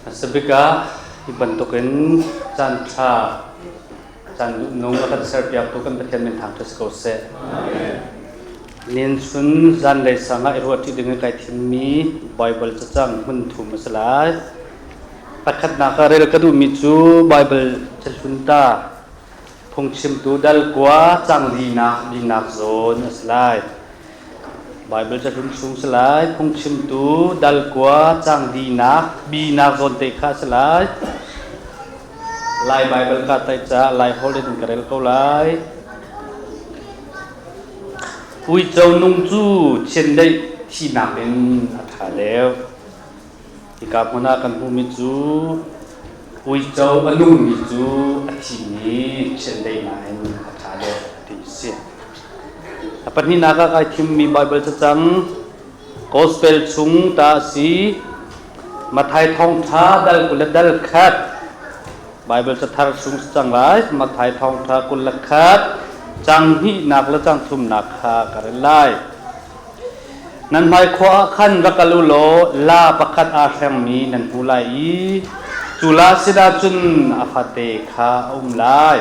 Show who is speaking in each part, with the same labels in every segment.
Speaker 1: Hmasabik ah hi bantukin caan ṭha, caan duhnung a kan serpiaktu kan Pathian min thangṭhat si ko seh. Nihin chun zanlei sang ah i ruahṭi ding in kai thimmi Baibal cacang hmun thum a si lai. Pakhatnak ah rel ka duhmi cu Baibal cahlun ta phungchimtu dal kua cang linak linak zawn a si lai. Baibal cahlun chung si lai, phungchimtu dal kua cang dinak binak zawn te kha si lai. Lai Baibal ka tai ca Lai holh in ka rel ko lai. Uico nung cu chiandeih thinak in a ṭha deuh. Hika hmun ah kan hmuhmi cu uico a nungmi cu a thimi chiandeih nain a ṭha deuh ti a si. A pahnihnak ah kai thimmi Baibal cacang Gospel chung ta a si. Matthai thawngṭha dal 20 le dal khat Baibal cathar chung si cang lai. Matthai thawngṭha 21 cang hnihnak le cang thumnak kha ka rel lai. Nan hmaikhua ah khan va kal u law laa pakhat aa hrengmi nan hmu lai i cu laa sinah cun a fate kha a um lai.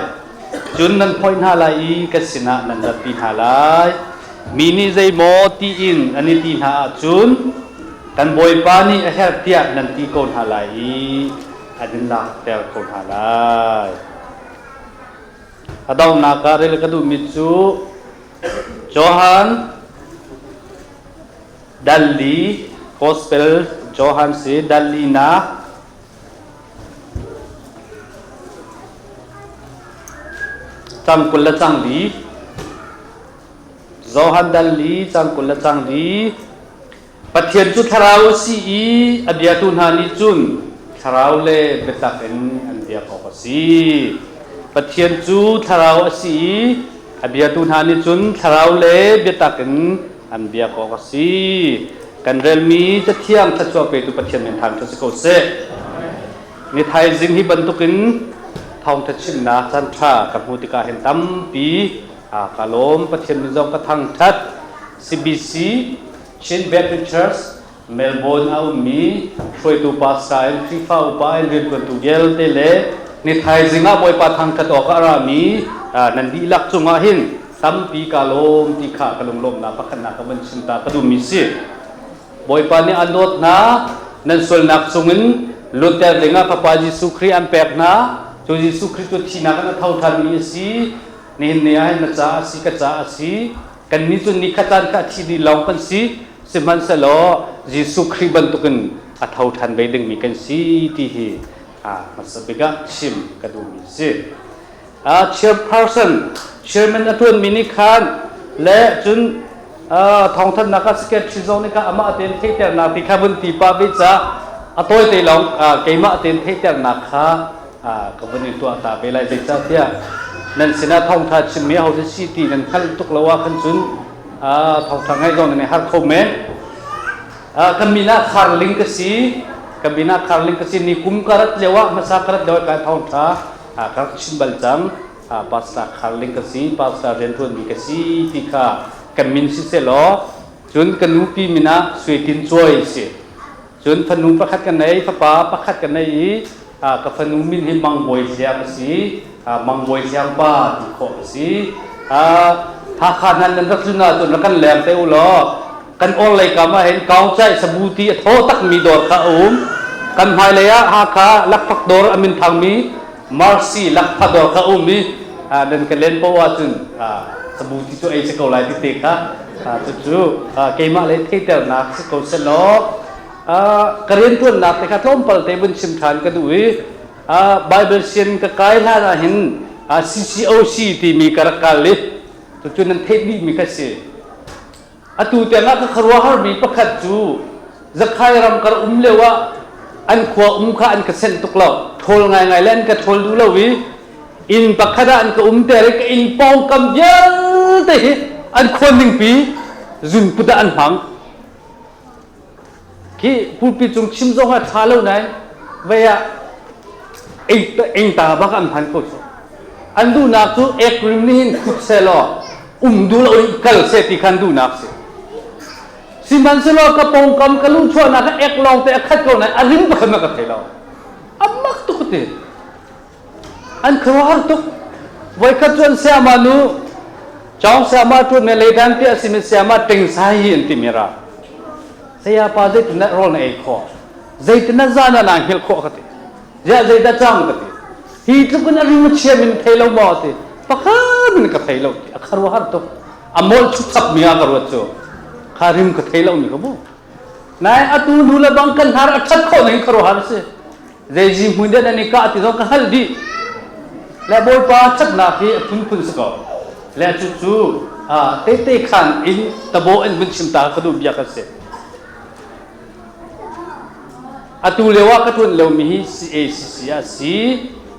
Speaker 1: Cun nan phoih hna lai i ka sinah nan ratpi hna lai. Mi nih zeimaw tiin an i ti hna ahcun kan Bawipa nih a herh tiah nan ti ko hna lai i an in lakter ko hna lai. A donghnak ah rel ka duhmi cu Johan Dalli Gospel Johan si Dalli na cang 20 le cang li Johan Dalli cang 20 le cang li Pathian cu thlarau a si i a biatu hna nih cun thlarau le biatak in an biak awk a si. Pathian cu thlarau a si i a biatu hna nih cun thlarau le biatak in an biak awk a si. Kan relmi Cathiang thluachuah petu Pathian min thangṭhat si ko seh. Ni thaizing hi bantukin thawngṭha chimnak caanṭha ka hmuh tikah hin tampi ka lawm. Pathian min zong ka thangṭhat. CBC Chin Baptist Church Melbourne a ummi hruaitu pastor in Khrihfa upa in rianṭuantu vialte le ni thaizing ah Bawipa thangṭhat awk ah a rami nan dihlak cungah hin tampi ka lawm ti kha ka lunglawmhnak pakhatnak ka van chim ta ka duhmi si. Bawipa nih an dawt hna, nan sualnak chungin lutter dingah Fapa Jesuh Khrih an pek hna. Cu Jesuh Khrih cu thihnak in a tho ṭhanmi a si. Nihin ni ah hin na caah a si, ka caah a si. Kannih cu nikhat caan kha a thi dih lawng kan si. Sihmanhsehlaw Jesuh Khrih bantukin a tho ṭhan ve dingmi kan si ti hi hmasa bik ah chim ka duhmi a si. Chairperson, chairman a ṭuanmi nih khan le cun thawngthanhnak ah secretary zong nih khan amah tein theihternak ti kha vun ti pah ve caah a tawite lawng keimah tein theihternak kha ka vun in tuah ta ve lai. Zeicahtiah nan sinah thawngṭha chimmi aho si ti nan hngalh tuk lo ah khan cun thawngṭha ngaih zong nan i harh kho men. Ka min ah Kharling ka si. Ka min ah Kharling ka si. Ni kum ka rat lio ah hmasa ka rat lio ah kai thawngṭha ka rak chim bal cang. Pastor Kharling ka si, pastor rianṭuanmi ka si ti kha kan min si sehlaw cun ka nupi min ah Sui Tin Cuai si. Cun fanu pakhat ka nei, fapa pakhat ka nei i ka fanu min hi Mang Bawi Hliang a si. Mang Bawi Hliang pa ti khawh a si. Hakha hna nan rak tlun ahcun rak kan leng te u law kan orlei kam ah hin kaungcaih sabuti a thaw takmi dawr kha a um. Kan hmailei ah Hakha lakphak dawr a min thangmi Mercy lakphak dawr kha a um i nan ka len poah ahcun sabuti cu ei si ko lai ti te kha cucu keimah lei theihternak si ko sehlaw ka rianṭuannak te kha tlawmpal te vun chim ṭhan ka duh i Bible sian ka kai hlan ah hin CCOC timi ka rak kal i cucu nan theih dihmi ka si. Atu tiangah ka khuaruahharmi pakhat cu Zakhai ram kar um lio ah an khua um kha an ka senh tuk lo. Ṭhawl ngaingai le an ka ṭhawl duh lo i inn pakhat ah an ka umter i ka inn pawngkam vialte hi an khuan ningpi zunput ah an hmang. Khi pulpi cung chim zong ah ṭha lo nain vei ah eng ta bak an hman ko cu. An duhnak cu ekrim nih hin khut sehlaw um duh lo in kal seh ti khan duhnak si. Sihmanhsehlaw ka pawngkam ka luhchuahnak ah ek lawng te a khat ko nain a rim pakhat ma ka thei lo. ti. An khuaruahhar tuk. Voikhat cu an sayama nu Chawng sayama ṭuan me leidan pi a simi sayama Teng Sai hi an timi ra. Saya pa zeitin dah rawl na ei khawh? Zeitin dah zan ah naa hngilh khawh ka ti. Ziah zeidah cang ka ti. Hi tluk in a rim a chia min thei lo maw ti. Pakhat in ka thei lo ti. A khuaruahhar tuk. A molh chupchap mi ah ka ruat cu. Kha rim ka thei lo mi ka bu. Nai atu nu le bang kan hnar a ṭhat khawh ning khuaruahhar a si. Zei hmun dah nan i kah ti zong ka hngalh dih. Le Bawipa ṭhatnak hi a phunphun si ko. Le cucu tehte khan in tabo in vun chim ta ka duh bia ka si. Atu lio ah ka ṭuan liomi hi CACC ah si.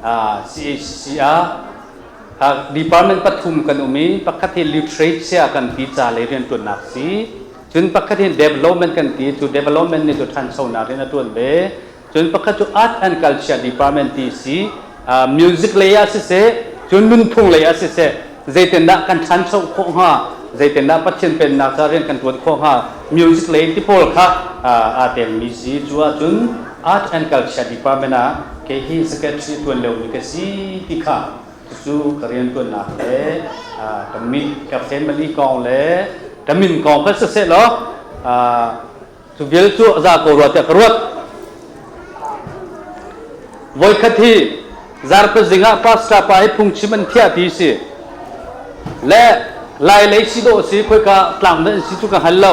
Speaker 1: CACC ah department pathum kan um i pakhat hi literature kan ti ca lei rianṭuannak si. Cun pakhat hi development kan ti. Cu development nih cu ṭhanchonak rian a ṭuan ve. Cun pakhat cu Art and Culture Department ti si. Music lei ah siseh, cun nunphung lei ah siseh, zeitindah kan ṭhancho khawh hnga, zeitindah Pathian Pennak ca rian kan ṭuan khawh hnga, music lei ti pawl kha aa telmi si. Cu ahcun Art and Culture Department ah kei hi secretary ṭuan liomi ka si ti kha cucu ka rianṭuannak le ka mit, ka family kong le ka min kong kha siseh law Cu vial cu a za ko rua tiah ka ruat. Voikhat hi zarpe zing ah pastor pa hi phungchim an thiah ti si. Le lai lei si dawh si khoika tlang dah an si cu ka hngal lo.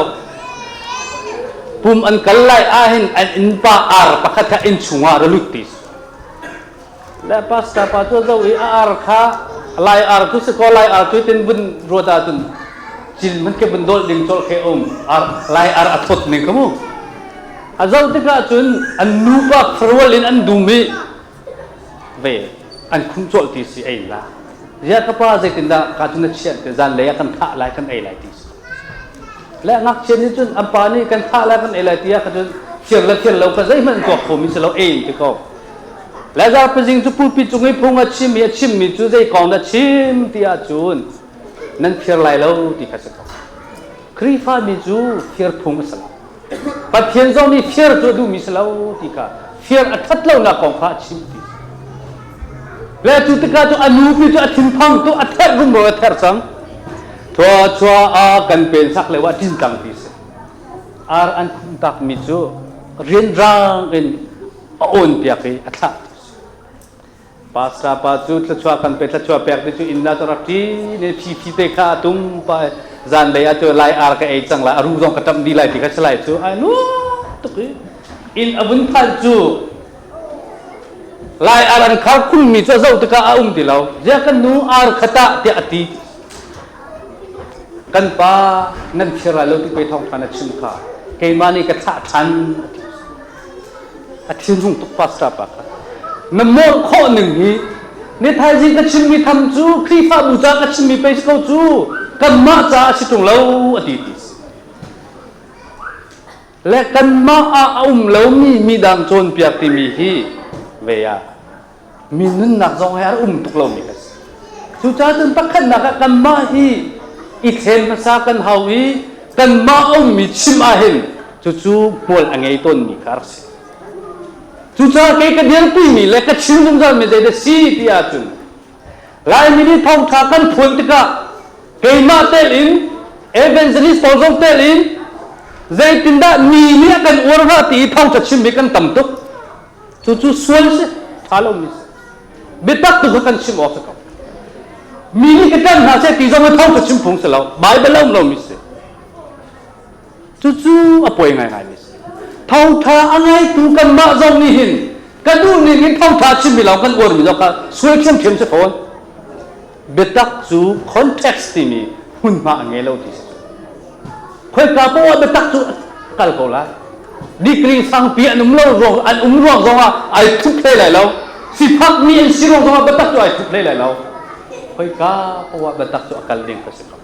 Speaker 1: Pum an kal lai ahhin an innpa ar pakhat kha inn chungah ra lut ti si. Le pastor pa cu zo i a ar kha lai ar cu si ko lai ar cu tin vun ruat ahcun cil man ke vun dol ding col khe um ar lai ar a thot ning ka mu a zo tikah cun an nupa khuarual in an dum i ve an khum col ti si ei la zia ka pa zeitindah ka cu na chian te zan lei ah kan thah lai kan ei lai ti si Le ngakchia nih cun an pa nih kan thah lai kan ei lai tiah kha cun thiang le thiang lo kha zeihmanh tuak khomi si lo ei ti ko. Le zarpazing cu pulpit cung i phung a chim i a chimmi cu zei kong dah chim ti ahcun nan phir lai lo ti kha si ko. Khrihfa mi cu fir phung a si lo. Pathian zong nih fir cu a duhmi si lo ti kha fir a ṭhat lonak kong kha a chim ti. Le cu tikah cu a nupi cu a thinphang tu a therh rumro a therh cang. Thua chua a kan pen sak le wa ṭin tang ti si. Ar an khum tak mi cu rianrang in a awn piak i a thlah ti si. Pastor pa cu thluachuah kan pe thluachuah pek ti cu inn ah cu rak ṭi ne phi phi te kha a tum pa zan lei ah cu lai ar ka ei cang lai a ru zong ka ṭamh dih lai ti kha si lai cu ai nu tuk i inn a vun phanh cu lai ar an khar khunmi cu a zoh tikah a um ti lo ziah kan nu ar kha tah tiah a ti kan pa nan phir lai lo ti pei thawng ṭha na chim kha keimah nih ka thlah ṭhan a ti A thinhung tuk pastor pa kha. Na mawh khawh ning hi ni thaizing ka chimmi tham cu Khrihfabu ca ka chimmi pei si ko cu kanmah ca a si ṭung lo a ti ti. Le kanmah ah a um lomi midang cawnpiak timi hi ve ah mi nunnak zong he a um tuk lomi kan si. Cucaah cun pakhatnak ah kanmah hi i thlen hmasa kan hau i kanmah a ummi chim ahhin cucu hmual a ngei tawnmi kha a rak si. Cucaah kei ka dirpimi le ka chim zungzalmi zeidah si ti ahcun Laimi nih thawngṭha kan phuan tikah keimah tel in evangelist pawl zong tel in zeitindah mi nih a kan uar hnga ti i thawngṭha chimmi kan tam tuk. Cucu sual si, ṭha lomi si. Biatak tu kha kan chim awk si ko. Mi nih ka ṭanh hna seh ti zong in thawngṭha chim phung si lo. Bible a um lomi si. Cucu a poi ngaingaimi si. Thawngṭha a ngaitu kanmah zong nih hin ka duh ning in thawngṭha chimmi lawng kan uarmi zong kha sual ṭhiamṭhiam si fawn. Biatak cu context timi hmunhma a ngei lo ti si. Khoika poah ah biatak cu kal ko lai. Degree sangpi an um lo ruang an um ruang zongah ai thup hlei lai lo. Sifak mi an si ruang zongah biatak cu ai thup hlei lai lo. Khoika poah biatak cu a kal ding ka si ko.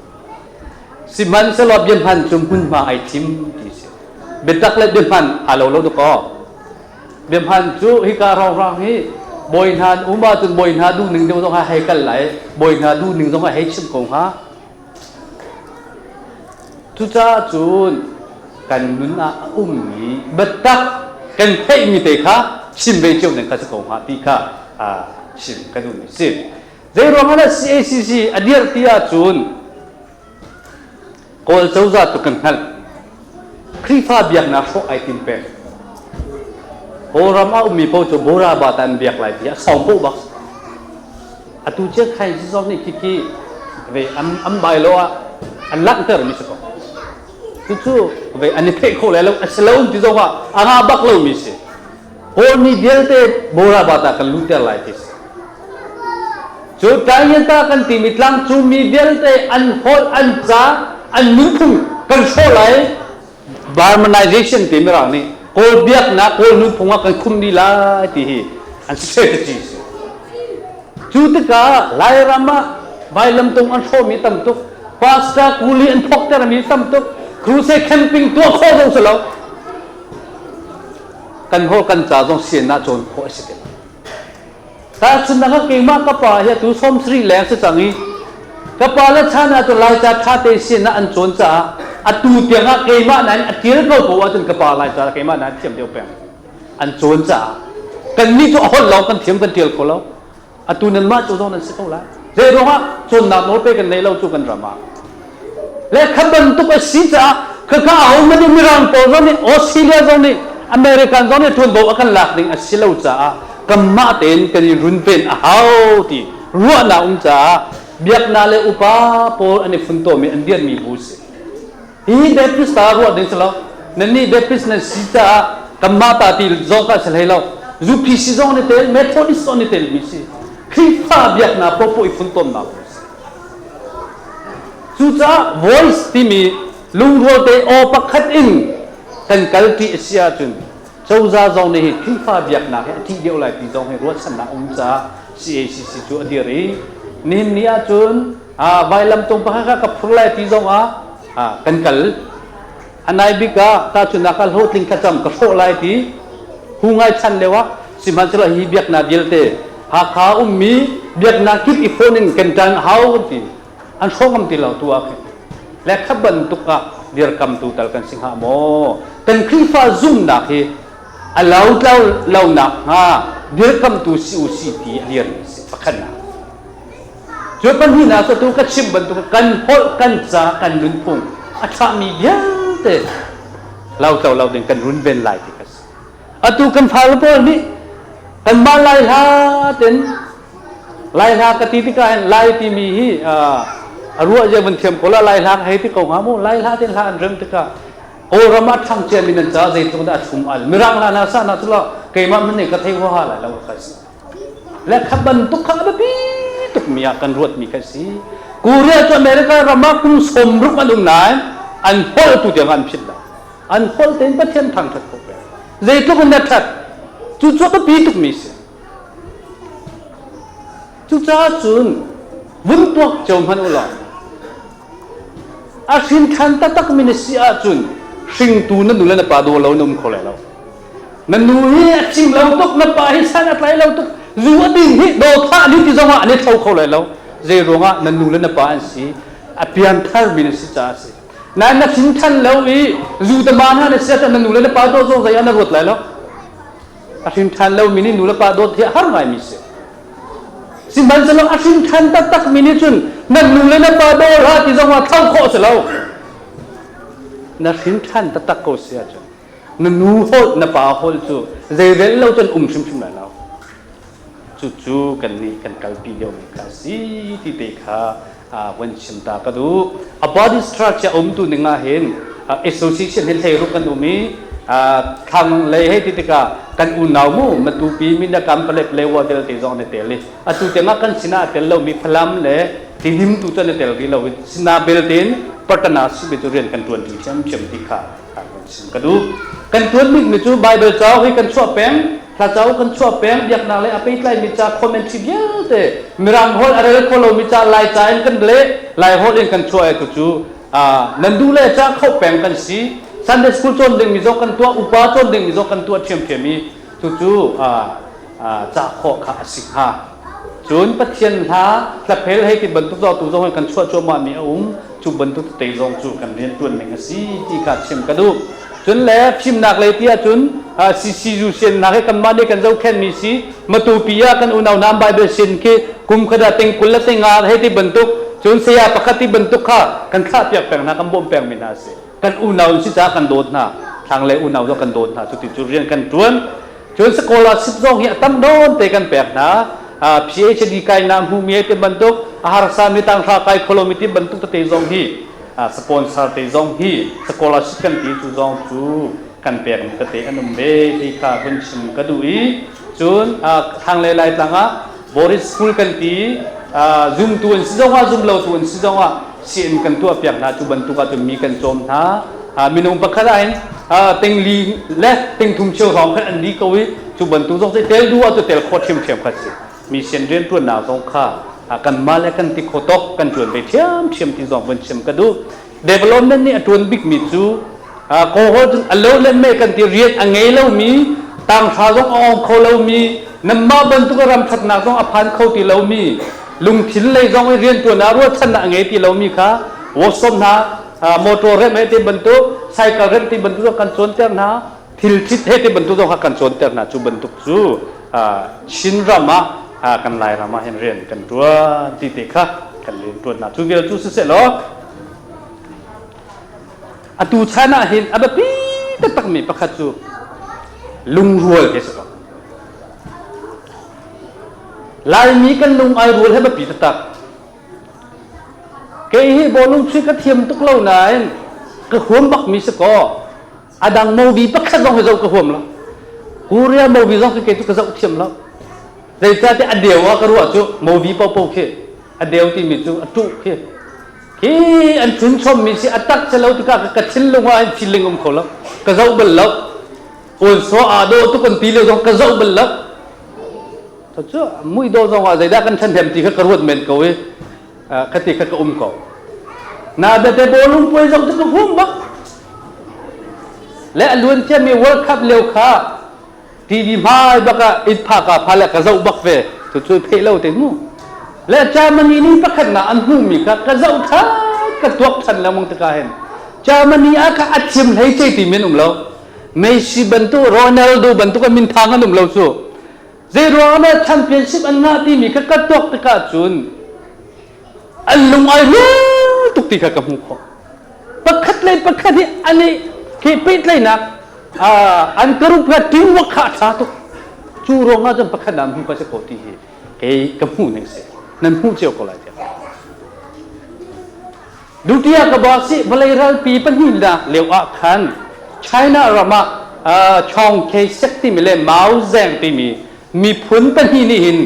Speaker 1: Sihmanhsehlaw biahman cu hmunhma ai thim ti si. Biatak le biahman aa lo lo dakaw. Biahman cu hika rongrang hi bawi hna an um ahcun bawi hna duh ning deuh zong hei kal lai, bawi hna duh ning zong hei chim ko hnga. Cucaah cun kan nun ah a ummi biatak kan theihmi te kha. chim ve cio ning kha si ko hnga ti kha chim ka duhmi si. Zei ruangah dah CACC a dirh ti ahcun Kawl cozah cu kan hngalh. Khrihfa biaknak hrawh ai tim peng. Kawlram ah ummi paoh cu Bora bata an biak lai ti a sawng poh bak. Atu cia khai zong nih khikhi ve an bai lo ah an langhter mi si ko. Cucu ve an i theih khawh lai lo a si lo ti zong ah a nga bak lo mi si. Kawlmi vialte Bora bata kan lutter lai ti si. Cu Taiyanta kan timi tlangcungmi vialte an holh, an ca, an nunphung kan hrawh lai. Burmanization ti Mirang nih Kawl biaknak, Kawl nunphung ah kan khum dih lai ti hi an strategy si. Cu tikah Lairam ah vailamtung an hrawhmi tam tuk, pastor kuli an thawktermi tam tuk, crusade camping tuah khawh zong si lo. Kan holh kan ca zong sian ah cawn khawh a si ti lo. Tahchunhnak ah keimah ka pa hi atu 70 leng si cang i ka pa le chan ah cu Laica ṭha te sin ah an cawn caah atu tiang ah keimah nain a ṭial ko ko ahcun ka pa Laica keimah nain thiam deuh peng an cawn caah kannih cu a holh lawng kan thiam kan ṭial kho lo. Atu nanmah cu zong nan si ko lai. Zei ruangah cawnnak nawl pe kan nei lo cu kan ram ah. Le kha bantuk a si caah khakha ahohmanh nih Mirang pawl zong nih Australia zong nih American zong nih ṭuanvo a kan lak ding a si lo caah kanmah tein kan i runven a hau ti ruahnak um caah biaknak le upa pawl an i funtomi an dirhmi bu si. Hi Baptist ta ruah ding si lo. Nannih Baptist nan si caah kanmah ta ti zong ka si hlei lo. UPC zong ni tel, Methodist zong ni tel mi si. Khrihfa biaknak popo i funtomnak bu si. Cucaah voice timi lungrual te aw pakhat in kan kal ṭi a si ahcun cozah zong nih hi Khrihfa biaknak hi a ṭih deuh lai ti zong hi ruahchannak um caah CACC cu a dir i nihin ni ahcun vailamtung pakhat kha ka phur lai ti zong ah kan kal. A nai bik ah tahchunhnak ah hlawhtling thlacam ka hrawh lai ti hu ngai chan lio ah sihmanhsehlaw hi biaknak vialte Hakha ummi biaknak kip i phone in kan ṭan hau kan ti. An hrawh ngam ti lo tu ah khin. Le kha bantuk ah dirkamtu tal kan si hnga maw? Kan Khrihfa zumnak hi a lotlau lo nak hnga dirkamtu si u si ti a dir mi si pakhatnak. Cu pahnihnak cu tu ka chim bantuk kan holh kan ca kan nunphung a ṭhami vialte lotlau lo ding kan runven lai ti kha si. Atu kan fale pawl nih kanmah Lai hla ten Lai hla ka ti tikah hin Lai timi hi a ruah zia vun thiam ko la Lai hla ka hei ti ko hnga mu Lai hla ten hla an rem tikah Kawlram ah ṭhang ciami nan caah zeitluk dah a thlum al Mirang hla hna sa na cu la keimah hmanh nih ka thei huaha lai lo ka si le kha bantuk kha a biapi tukmi ah kan ruatmi kha si. Korea cu America ram ah kum 60 an um nain an holh tu tiang an philh lo. An holh tein Pathian thangṭhat khawh peng. Zeitluk in dah ṭhat? Cu cu a biapi tukmi si. Cucaah cun vun tuak cio hmanh u law a hrin ṭhan taktakmi na si ahcun hringtu na nu le na pa daw lo na um kho lai lo. Na nu hi a cim lo tuk, na pa hi san a tlai lo tuk, zu a ding hi daw thah ni ti zongah an i tho kho lai lo. Zei ruangah na nu le na pa an si, a piantharmi na si caah a si. Nain na thin than lo i zu tama hna na si ahcun na nu le na pa dawt zong zei ah na ruat lai lo. A hrin ṭhan lomi nih nu le pa dawt hi a har ngaimi si. Sihmanhsehlaw a hrin ṭhan taktakmi nih cun na nu le na pa daw hlah ti zongah thlauh khawh a si lo. Na hrin ṭhan taktak ko si ahcun na nu holh na pa holh cu zeirel lo cun um hrimhrim lai lo. Cucu kannih kan kalpi liomi kha a si ti te kha van chim ta ka duh. A body structure umtu ning ah hin association hin 16 kan um i thlang lei hei ti tikah kan unau mu Matupi Minakam Palep le Wadel te zong an i tel i atu tiangah kan sinah a tel lomi Falam le Tidim tu cu an i tel rih lo i sina belte in Patana simi cu rian kan ṭuan ṭi ṭhiamṭhiam ti kha ka duh. Kan ṭuan bikmi cu Baibal cauk hi kan chuah peng, hla cauk kan chuah peng, biaknak le a pehtlai mi ca commentary vialte Mirang holh a rel kho lomi ca Lai ca in kan leh, Lai holh in kan chuah i cucu nan duh le ca kho peng kan si. Sunday school cawn dingmi zong kan tuah, upa cawn dingmi zong kan tuah ṭhiamṭhiam i cucu ca khawh kha a si hnga. Cun Pathian hla hlaphel hei ti bantuk zong tu zong kan chuah cuahmah mi a um. Cu bantuk te zong cu kan rianṭuan ning a si ti kha chim ka duh. Cun le fimnak lei ti ahcun CCU siannak hi kanmah nih kan zohkhenhmi si. Matupi ah kan unau hna Bible sin khi kum khat ah ting 20 le ting nga hei ti bantuk cun saya pakhat ti bantuk kha kan thlah piak peng hna kan bawmh pengmi hna si. Kan unau si caah kan dawt hna. Thlanglei unau zong kan dawt hna. Cuti cu rian kan ṭuan. Cun scholarship zong hi a tam nawn te kan pek hna. PhD kainak hmuhmi ti bantuk, a harsami tanghra kai kholomi ti bantuk tete zong hi sponsor te zong hi scholarship kan ti cu zong cu kan pekmi tete an um ve ti kha vun chim ka duh i cun thlanglei Laitlang ah Boris School kan ti zumtu an si zong ah zum lotu an si zong ah sian kan tuah piak hna cu bantuk ah cun mi kan cawm hna minung pakhat ah hin tingli le tingthum cheu hrawng khan an li ko i cu bantuk zong cu tel duh ah cu tel khawh ṭhiamṭhiam kha si mission rianṭuannak zong kha kanmah le kan ti kho tawk kan ṭuan ve ṭhiamṭhiam ti zong vun chim ka duh development nih a ṭuan bikmi cu kawlrawl cun a lo le me kan ti rian a ngei lomi tanghra zong a awng kho lomi nanmah bantuk ram ṭhatnak zong a phan kho ti lomi lungthin lei zong i rianṭuan ah ruahchannak a ngei ti lomi kha workshop hna motor remh he ti bantuk cycle remh ti bantuk zong kan cawnter hna thil thit he ti bantuk zong kha kan cawnter hna cu bantuk cu Chin ram ah kan Lairam ah hin rian kan ṭuan ti te kha kan rian ṭuan hna cu vial cu siseh law atu chan ah hin a biapi taktakmi pakhat cu lungrual hi a si ko Laimi kan lung ai rual hi biapi taktak kei hi bawlung chuih ka thiam tuk lo nain ka huam bakmi si kaw a dang movie pakhat zong hi zoh ka huam lo Korea movie zong khi kei cu ka zoh thiam lo zeicahtiah a deu ah ka ruah cu movie popo khi a deu timi cu a tuh khi khi an chun chommi si a tak si lo tikah ka thinlung ah feeling um kho lo ka zoh bal lo awn so aa dawh tuk an ti lio zong ka zoh bal lo cu mui dawh zong ah zeidah kan ṭhahnem ti kha ka ruat men ko i ka ti kha ka um ko na bete bawlung puai zong cu ka hum bak le a luan ciami World Cup lio kha TV hmai bak ah inn phaka pha le ka zoh bak ve cu cu pheh lo te mu le Germany nih pakhatnak an hmuhmi kha ka zoh than ka tuak than lengmang tikah hin Germany ah kha a thiam hlei ce ti men um lo Messi bantuk Ronaldo bantuk an minthang an um lo cu zei ruang ah championship an ngah timi kha ka tuak tikah cun an lung ai rual tuk ti kha ka hmuh khawh pakhat le pakhat hi an i khi pehtlaihnak an group kha teamwork kha a ṭha tuk cu ruangah cun pakhat dah hmuh ka si ko ti hi kei ka hmuh ning si nan hmuh cio ko lai tiah Dutiya ka ba si vawlei ralpi pahnihnak lio ah khan China ram ah Chong Kai-shek timi le Mao Zedong timi miphun pahnih nih hin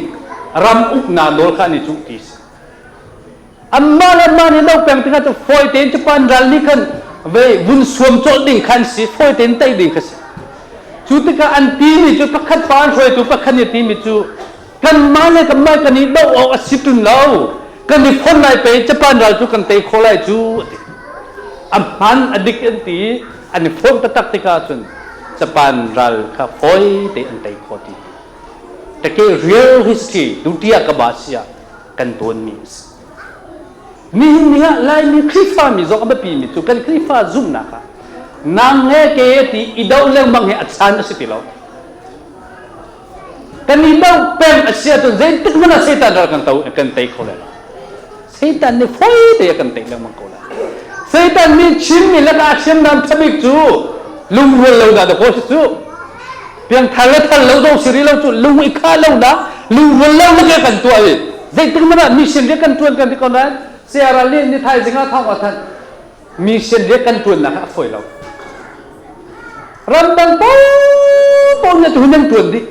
Speaker 1: ram uknak nawl kha an i cuh ti si. Anmah le mah nih do peng tikah cu fawi tein Japan ral nih khan vei vun suam cawlh ding khan si fawi tein tei ding kha si. Cu tikah an timi cu pakhat pa an hruaitu pakhat nih timi cu kanmah le kanmah kan i doh awk a si ṭun lo kan i fon lai pei Japan ral cu kan tei khawh lai cu a ti a hman a dik an ti an i fon taktak tikah cun Japan ral kha fawi te an tei khawh ti take real history dutia ka ba sia kan tawn mi a si nihin ni ah Laimi Khrihfa mi zong a biapi mi cu kan Khrihfa zumhnak ah nang he ke ti i do lengmang hi a chan a si ti lo Kan i do peng a si ahcun zeitik hmanh ah Satan ral kan to kan tei kho lai lo. Satan nih foi te a kan tei lengmang ko lai. Satan nih Chinmi lakah a hriamnam thabik cu lungrual lo dah dakaw si cu. Piangthar le thar lo dong si rih lo cu lung i khah lo dah lungrual lo lak kan tuah i zeitik hmanh ah mission rian kan tuan kan ti ko nain Sierra Leone ni thaizing ah thawng a thanh mission rian kan tuannak a fawi lo. Ramdang paohpaoh nih atu nan ṭuan dih.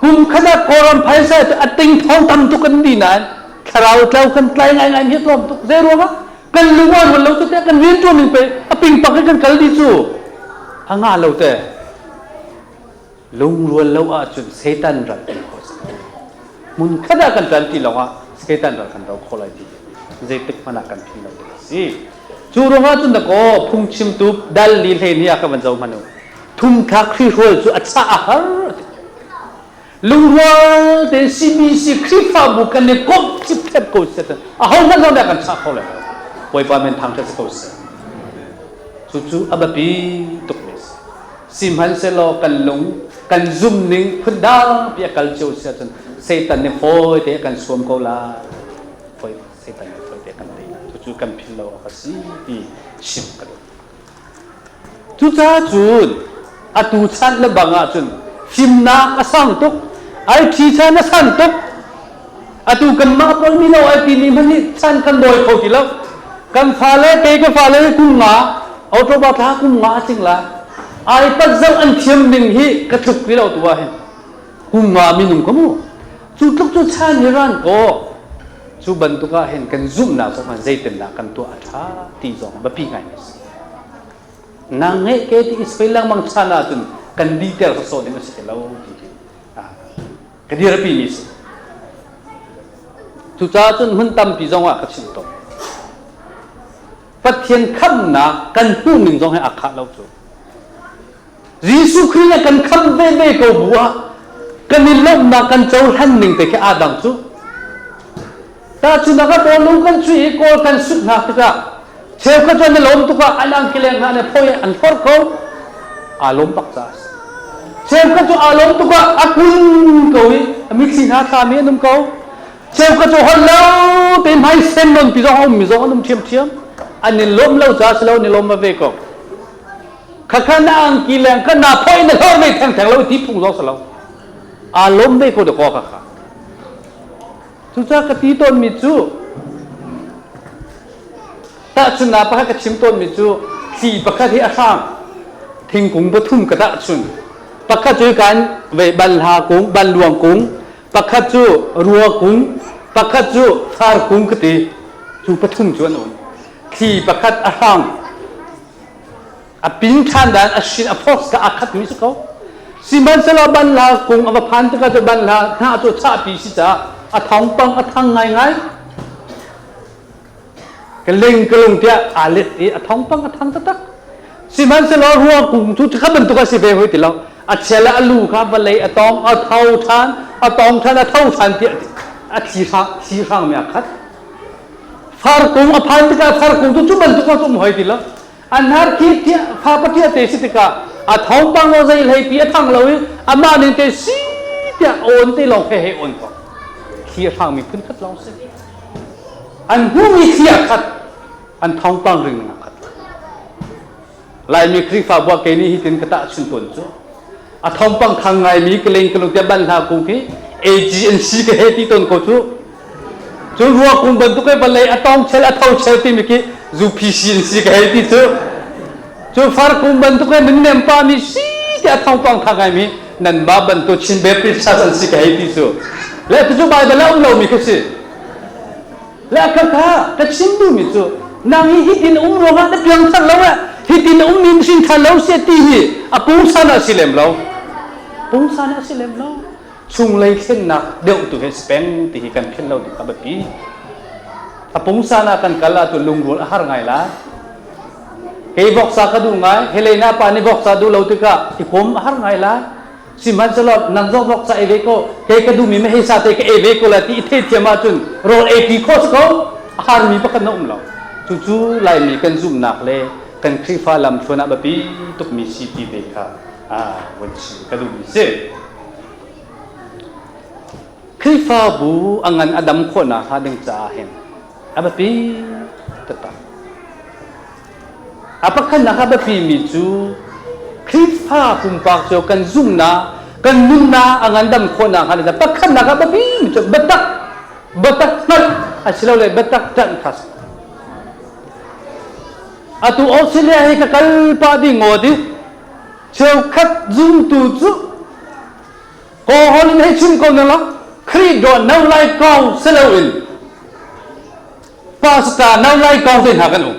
Speaker 1: Kum khat ah Kawlram phaisa cu a ting thong tam tuk kan di nain thlarau tlau kan tlai ngaingai hi tlawm tuk. Zei ruangah? Kan lung a rual lo cu teh kan rian ṭuan ning pei a pingpak in kan kal dih cu. A ngah lo teh. Lungrual lo ahcun Satan ral kan khawh si. Hmun khat ah kan ṭan ti lawngah Satan ral kan ro khawh lai ti zeitik hmanh ah kan philh lo ding a si. Cu ruangah cun dakaw phungchimtu dal li hlei ni ah ka van zoh hmanh u. Thumthlak hrihrual cu a chah a har a ti. Lungrual tein CBC Khrihfabu kan i komh cipthep ko seh aho hmanh zong nih a kan chah kho lai lo. Bawipa men thangṭhat si ko seh. Cucu a biapi tukmi a si. Sihmanhsehlaw kan lung kan zum ning phun dang pi a kal cio si ahcun Satan nih fawi te a kan suam ko lai. Fawi Satan nih fawi te a kan tei lai. Cucu kan philh lo awk a si ti chim ka duh. Cucaah cun atu chan le bang ahcun fimnak a sang tuk, IT chan a san tuk. Atu kanmah pawl mino ai timi hmanh hi chan kan dawi kho ti lo. Kan fale kei ka fale hi kum nga, October thla kum nga a tling lai. iPad zoh an thiam ning hi ka tluk ti lo tu ah hin. Kum nga minung ka mu. Cu tluk cu chan hi ran kaw. Cu bantuk ah hin kan zumhnak zong zeitindah kan tuah a ṭha ti zong biapi ngai mi a si. Nang ngeih ke ti i soi lengmang chan ahcun kan diter sawsawh ding a si ti lo ti hi ka dirpi mi si. Cucaah cun hmun tampi zong ah ka chim tawn. Pathian khamhnak kan hmuh ning zong hi aa khah lo cu. Jesuh Khrih nih kan khamh ve ve ko bu ah kan i lawmhnak kan cohlan ning te khi aa dang cu. Tahchunhnak ah bawlung kan chuih i kawl kan sut hna tikah cheukhat cu an i lawm tuk ah an angkileng hna nih phoi an hlorh ko. Aa lawm bak caah a si. Cheukhat cu aa lawm tuk ah a kun ko i a mitthli hna thlami an um ko. Cheukhat cu holh lo te hmai sen non pi zong a ummi zong an um ṭhiamṭhiam. An i lawm lo caah si lo an i lawm ve ko. Khakha na angki leng kha na phoi na hlor ve thengtheng lo ti phung zong si lo. Aa lawm ve ko dakaw khakha. Cucaah ka ti tawnmi cu tahchunhnak pakhat ka chim tawnmi cu thli pakhat hi a hrang thingkung pathum ka tahchun pakhat cu kan ve banhla kung banluang kung pakhat cu rua kung pakhat cu far kung ka ti cu pathum cu an um thli pakhat a hrang A ping ṭhan dan a shin a force ka a khat mi si ko. Sihmanhsehlaw banhla kung a va phan tikah cu banhla hnah cu chahpi si caah a thawngpang a thang ngaingai. Ka ling ka lung tiah aa let i a thawngpang a thang taktak. Sihmanhsehlaw rua kung cu kha bantuk a si ve hoi ti lo. A chel a lu kha vawlei a tawng a tho ṭhan a tawng ṭhan a tho ṭhan tiah a thi hrang thi hrang mi a khat. Farkung a phan tikah farkung cu cu bantuk a um hoi ti lo. An har khi fa paṭia te si tikah a thawngpang aw zei hlei pi a thang lo i amah ning te si tiah awn te lawng he he awn ko. Thli a hrangmi phun khat lawng si. An hmuhmi thli a khat, an thawngpang ring a khat. Laimi Khrihfabu ah kei nih hitin ka tahchun tawn cu a thawngpang thang ngaimi ka leng ka lung tiah ban hla kung khi AGNC ka he ti tawn ko cu cu rua kung bantuk i vawlei a tong chel a tho chel timi khi UPCNC ka hei ti cu cu far kung bantuk i min nem pa mi si tiah thawngpang thang ngaimi nan mah bantuk Chin Baptist Church an si ka hei ti cu le cucu Bible a um lomi khi si Le ka kha ka chim duhmi cu nang hi hitin um ruangah na piangthar lo eh hitin um mi hrin than lo se ti hi a pungsan ah si lem lo pungsan ah si lem lo chunglei thlennak deuh tu he speng ti hi kan philh lo ding kha biapi a pungsan ah kan kal ah tu lungrual a har ngai la kei voksa ka duh ngai Helena pa nih voksa duh lo tikah i kom a har ngai la Sihmanhsehlaw nang zong vok ca ei ve ko, kei ka duhmi meheh sa te ka ei ve ko lai ti i theihthiam ahcun rawl ei pi khawh si ko. A harmi pakhat na um lo. Cucu Laimi kan zumhnak le kan Khrihfa lamthluan ah biapi tukmi si ti ve kha vun chim ka duhmi si. Khrihfabu a ngan a dam khawhnak hnga ding caah hin a biapi taktak. A pakhatnak a biapimi cu Khrihfa pumpak cu kan zumhnak, kan nunnak a ngandam khawhnak hnga ding pakhatnak a biapimi cu biatak, biatak hngalh asilole biatak ṭanh kha a si. Atu Australia hi ka kal pah ding ngaw di cheukhat zumtu cu Kawlhawl in hei chim ko na la Khrih dawt no lai kong si loin Pastor no lai kong te hna kan um.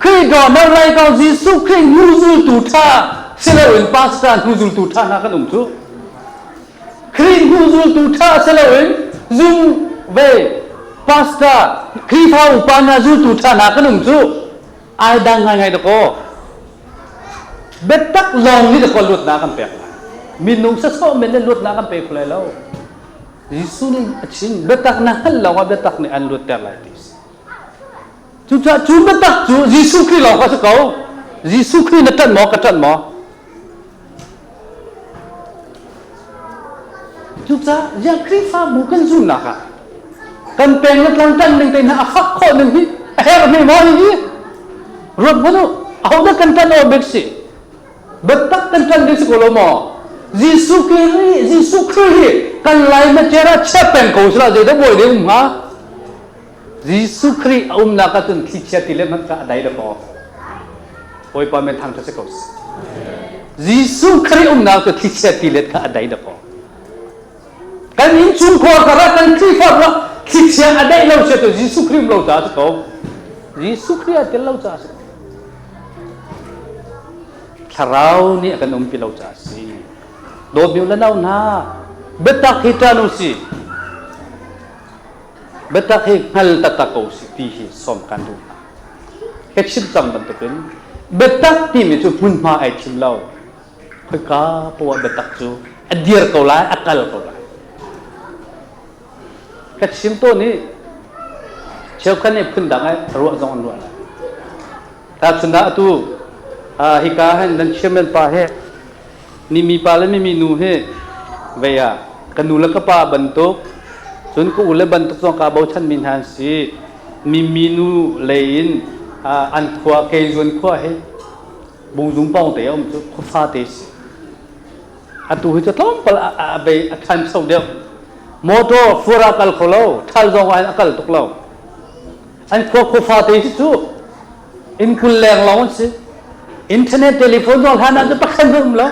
Speaker 1: Khrih dawt no lai kong Jesuh Khrih hnuzultu ṭha si loin pastor hnuzultu ṭha hna kan um cu. Khrih hnuzultu ṭha si loin zum ve pastor Khrihfa upa hna zultu ṭha hna kan um cu. Ai dang ngaingai dakaw. Biatak lawng nih dakaw luatnak kan pek lai. Minung sasawh men nih luatnak kan pe kho lai lo. Jesuh nih a chim biatak na hngalh lawngah biatak nih an luatter lai ti. Cucaah cu biatak cu Jesuh Khrih lawng kha si ko. Jesuh Khrih na ṭanh maw ka ṭanh maw? Cucaah ziang Khrihfabu kan zumnak ah kan peng le tlang ṭanh ning te hna a fak khawh ning hi a herh hme maw hi ruat hmanh u ahodah kan ṭanh awk bik si biatak kan ṭanh ding si ko lo maw Jesuh Khrih Jesuh Khrih hi kan lai na cer ah chia peng ko sila zeidah buai ding um hnga Jesuh Khrih a umnak ahcun thlichia ti le hmanh kha a dai dakaw. Bawipa men thangṭhat si ko seh. Jesuh Khrih umnak cu thlichia ti let kha a dai dakaw. Kan innchungkhar kar ah kan Khrihfa ah thlichia a daih lo sia cu Jesuh Khrih um lo caah si ko. Jesuh Khrih a tel lo caah si. Thlarau nih a kan umpi lo caah si. Dawtmi u le nau hna, biatak hi ṭan u si. Biatak hi hngal taktak ko usih ti hi sawm kan duh hna. Ka chim cang bantukin biatak timi cu hmunhma ai thim lo. Khoika poah biatak cu a dir ko lai, a kal ko lai. Ka chim tawn i cheukhat nih phundang ai ruah zong an ruah lai. Tahchunhnak atu hika hin nan chairman pa he mimi pa le mimi nu hi vei ah ka nu le ka pa bantuk cun ka u le bantuk zong kaa bochan mi hna an si mimi nu lei in an khua keizuan khua hi bungzung pawng te a um cu khuafa te si atu hi cu tlawmpal a bei a ṭhancho deuh motor fur a kal kho lo ṭhal zong ah a kal tuk lo an khua khuafa te hi cu Inn 20 leng lawng an si. Internet telephone zong hlan ah cu pakhat hmanh um lo.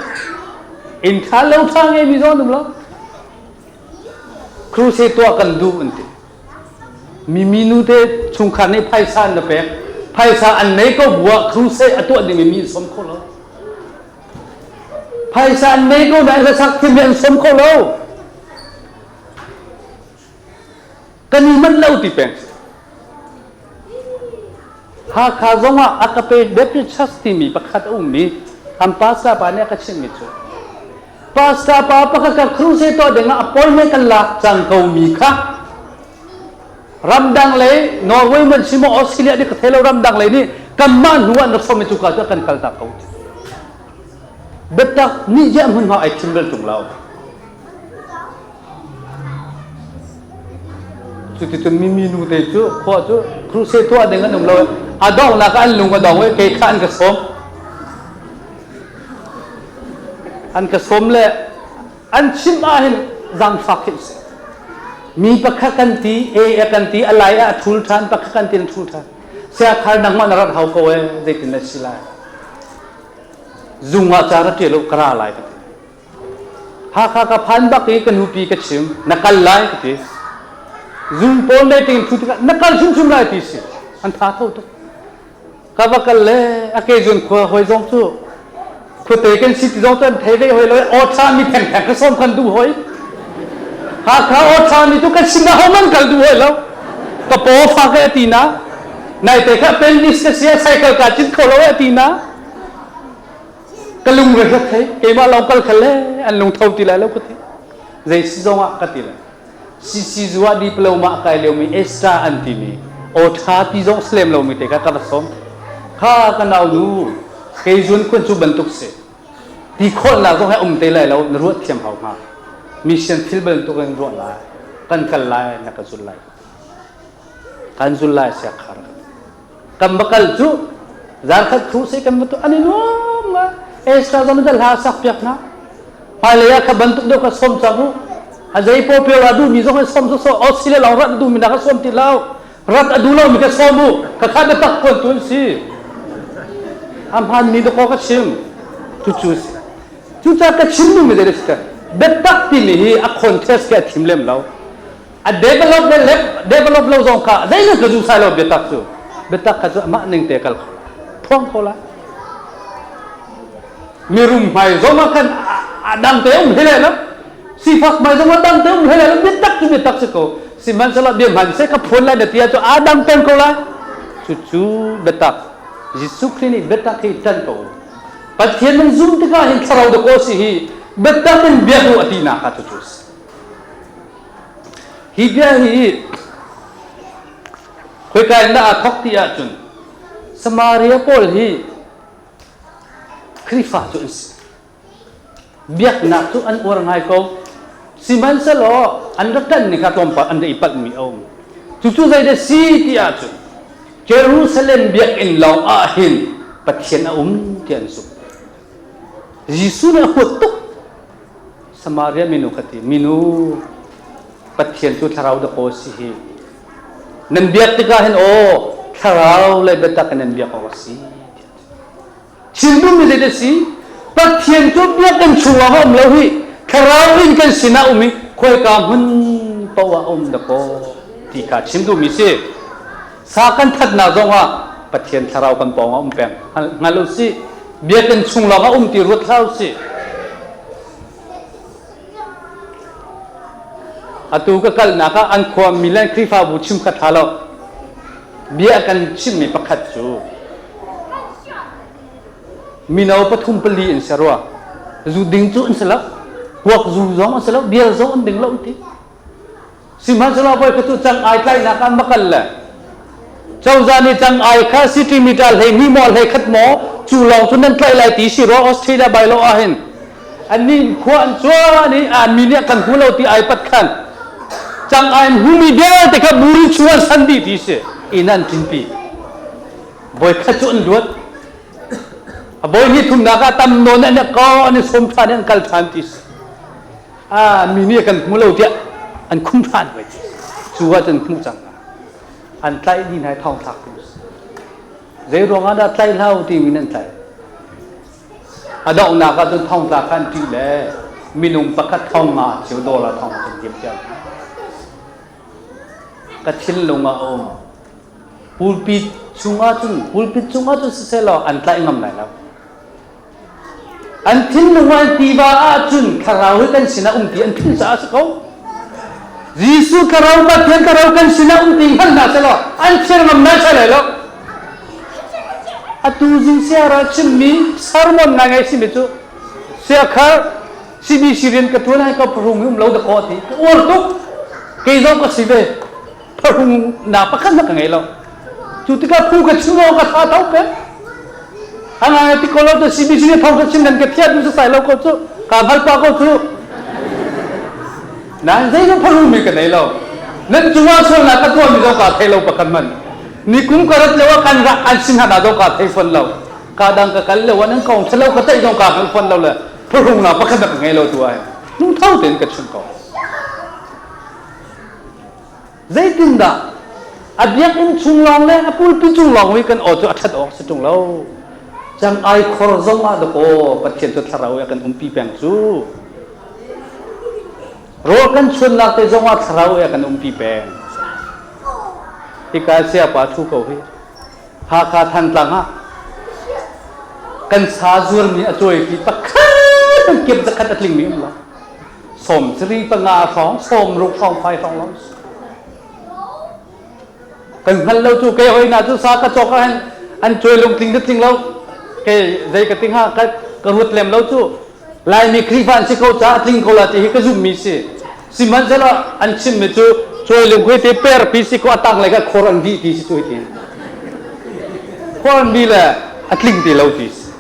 Speaker 1: Inn ṭha lo ṭha ngeimi zong an um lo. Crusade tuah kan duh an ti. Mi minu te chungkhar nih phaisa an na pek. Phaisa an nei ko bu ah crusade a tuah dingmi mi an sawm kho lo. Phaisa an nei ko nain hlasak thiam an sawm kho lo. Kan i manh lo ti peng. Hakha zong ah a ka pe Baptist Church timi pakhat a ummi an pastor pa nih a ka chimhmi cu pastor pa pakhat ka crusade tuah ding ah appointment kan lak cang ko mi kha ramdang lei Norway man si maw Australia nih ka thei lo ramdang lei nih kanmah hnu ah na som i cuka cu kan kal tak ko biatak nih ziah hmunhma ai thim bal tung lo Cuticun mimi nu te cu khua cu crusade tuah ding an um lo a donghnak ah an lung a dong i kei kha an ka sawm. An ka sawm le an chimh ahhin zaangfak khi si. Mi pakhat kan ti, e a kan ti, a lai ah a thul ṭhan, pakhat kan ti an thul ṭhan. Siakhar nangmah na rat hau ko ee, zeitin na si lai. Zung ah ca ra ṭial u, ka ra lai ka ti. Hakha ka phan bak i ka nupi ka chim na kal lai ka ti zung pawl le ting thu tikah na kal hrimhrim lai ti si an tha tho tuk ka va kal le a ke zun khua hoi zong cu khuate kan si ti zong cu an thei ve hoi lo aw tha mi theng theng ka som khan duh hoi Hakha aw tha mi tu ka sin ah homan kal duh hoi lo ka paw fa ka ti na nai te kha appendix ka sia cycle ka cit kho lo ti na Ka lungre ka thei keimah lawng kal khal le an lungtho ti lai lo ka ti zei si zong ah ka ti le CC zu ah diploma a kai liomi Esther an timi aw ṭha ti zong slem lomi te kha ka va sawm kha ka nau nu kei zun khun cu bantuk si ti khawlnak zong he um te lai lo na ruat thiam hau hnga mission thil bantuk in ruah lai kan kal lai na ka zul lai kan zul lai siakhar Kan va kal cu zarkhat thu se kan va tu an i nuam ngai. Esther zong nih hla sak piak hna. Hmailei ah kha bantuk deuh kha sawm cang u. A zei paw pio a duhmi zong hi sawm sawsawh Australia lawng rat a duhmi na kha sawm ti lo. Rat a duh lomi kha sawm u. Kha kha biatak phuan tu an si. A hmaanmi dakaw ka chim. Cucu si. Cucaah ka chim duhmi zei si biatak timi hi a contest khi a thim lem lo. A develop le develop lo zong kha zeihmanh ka zu sai lo biatak cu biatak kha cu amah ning te kal kho phuang kho lai mirum hmai zong ah khan a dang te um hlei lo sifak hmai zong ah dang te um hlei lo biatak cu biatak si ko sihmanhsehlaw bia hman se ka phuan lai na ti ahcun a dang peng ko lai cucu biatak Jesuh Khrih nih biatak hi ṭan ko Pathian nan zum tikah hin thlarau dakaw si hi biatak in biak u a tinak kha cucu si Hi bia hi khoika in dah aa thawk ti ahcun Samaria pawl hi Khrihfa cu an si. Biaknak cu an uar ngai ko. Sihmanhsehlaw an rak ṭanh ni kha tlawmpal an rak i palhmi a um. Cucu zeidah si ti ahcun Jerusalem biakinn lawng ah hin Pathian a um ti an zumh. Jesuh nih a huat tuk. Samaria minu kha ti, minu Pathian cu thlarau dakaw a si hi. Nan biak tikah hin aw thlarau le biatak in nan biak awk a si. Chim duhmi zei a si? Pathian cu biakinn chungah a um lo hi thlarau in kan sinah um i khawika hmun paoh ah a um dakaw ti kha chim duhmi si. Sa kan thatnak zongah Pathian thlarau kan pawng ah um peng. Hngal u sih. Biakinn chung lawng ah um ti ruat hlah u sih. Atu ka kalnak ah an khua mi le Khrihfabu chim kha tha lo. Bia kan chimmi pakhat cu mino pathum pali an si rua. Zu ding cu an si lo. Kuak zu zong an si lo. Beer zong an ding lo an ti. Sihmanhsehlaw voi khat cu cang ai tlainak ah makal le cozah nih cang ai kha centimeter 12 maw 11 maw cu lawng cu nan tlaih lai ti si rua Australia by law ah hin annih khua an cuan i an mi nih kan hmu lo ti ai pat khan cang ai an hmumi vialte kha buri chung an san dih ti si inn an ṭinpi voi khat cu an luat a voi hnih thumnak ah tam nawn an ko an i sawm ṭhan i an kal ṭhan ti si a mi nih kan hmu lo tiah an khum ṭhan voi ti cu ah cun hmuh cang an tlaih dih hna i thong thlak tu zei ruangah dah tlaih hlah timi nan tlaih A donghnak ah cun thongtla kha an ṭih le minung pakhat thong nga cio dollar thong an diam piak hna. Ka thinlung ah a um. Pulpit chungah cun pulpit cungah cun siseh law an tlaih ngam lai lo. An thinlung ah tiva ahcun thlarau hi kan sinah um ti an philh caah a si ko. Jesuh thlarau Pathian thlarau kan sinah um ti hngal hna selaw an thir ngam nai sai lai lo. Atu zing siara chimmi sermon ngai ngai simi cu siakhar CBC rian ka tuan ai ka phrung um lo da ko ti ka uar tuk kei zong ka si ve phrung na pakhat na ka ngei lo cu tikah phu ka chim ka tha tho pe Anga ti ko lo cu CBC nih thawng ka chim nan ka thiat du sai lo ko cu ka hngal pa ko cu nan zei zong pharu mi ka nei lo nan cungah sualnak ka tuah mi zong ka thei lo pakhat man ni kum ka rat leo kan rak an sin hna zong ka thei fon lo ka dang ka kal leo nan kong thalo ka tai zong ka hngal fon lo le phurung na pakhat ka ngei lo tu ai lung tho ten ka chim ko Zeitindah a biakinn chung lawng le a pulpi cung lawng i kan aw cu a ṭhat awk si ṭung lo. Cang ai khor zong ah dakaw Pathian cu thlarau i a kan umpi peng cu. Rawl kan chuannak te zong ah thlarau i a kan umpi peng. Hika siapa ṭhu ko hi. Hakha Thantlang ah kan sa zuarmi a cawipi pakhat an kep zakhat a tlingmi um lo. 73 panga hrawng 60 hrawng fai hrawng lo kan hngal lo cu kei hoi na cu sa ka cawk ah hin an cuai lung tling tling lo kei zei ka ting ha ka ka ruat lem lo cu laimi Khrihfa an si ko ca tling ko la ti hi ka zum mi si sihmanhsehlaw an chim mi cu cuai lung khui te per pi si ko atang le ka khor an dih ti si cu hi ti khor an di le a tling ti lo ti si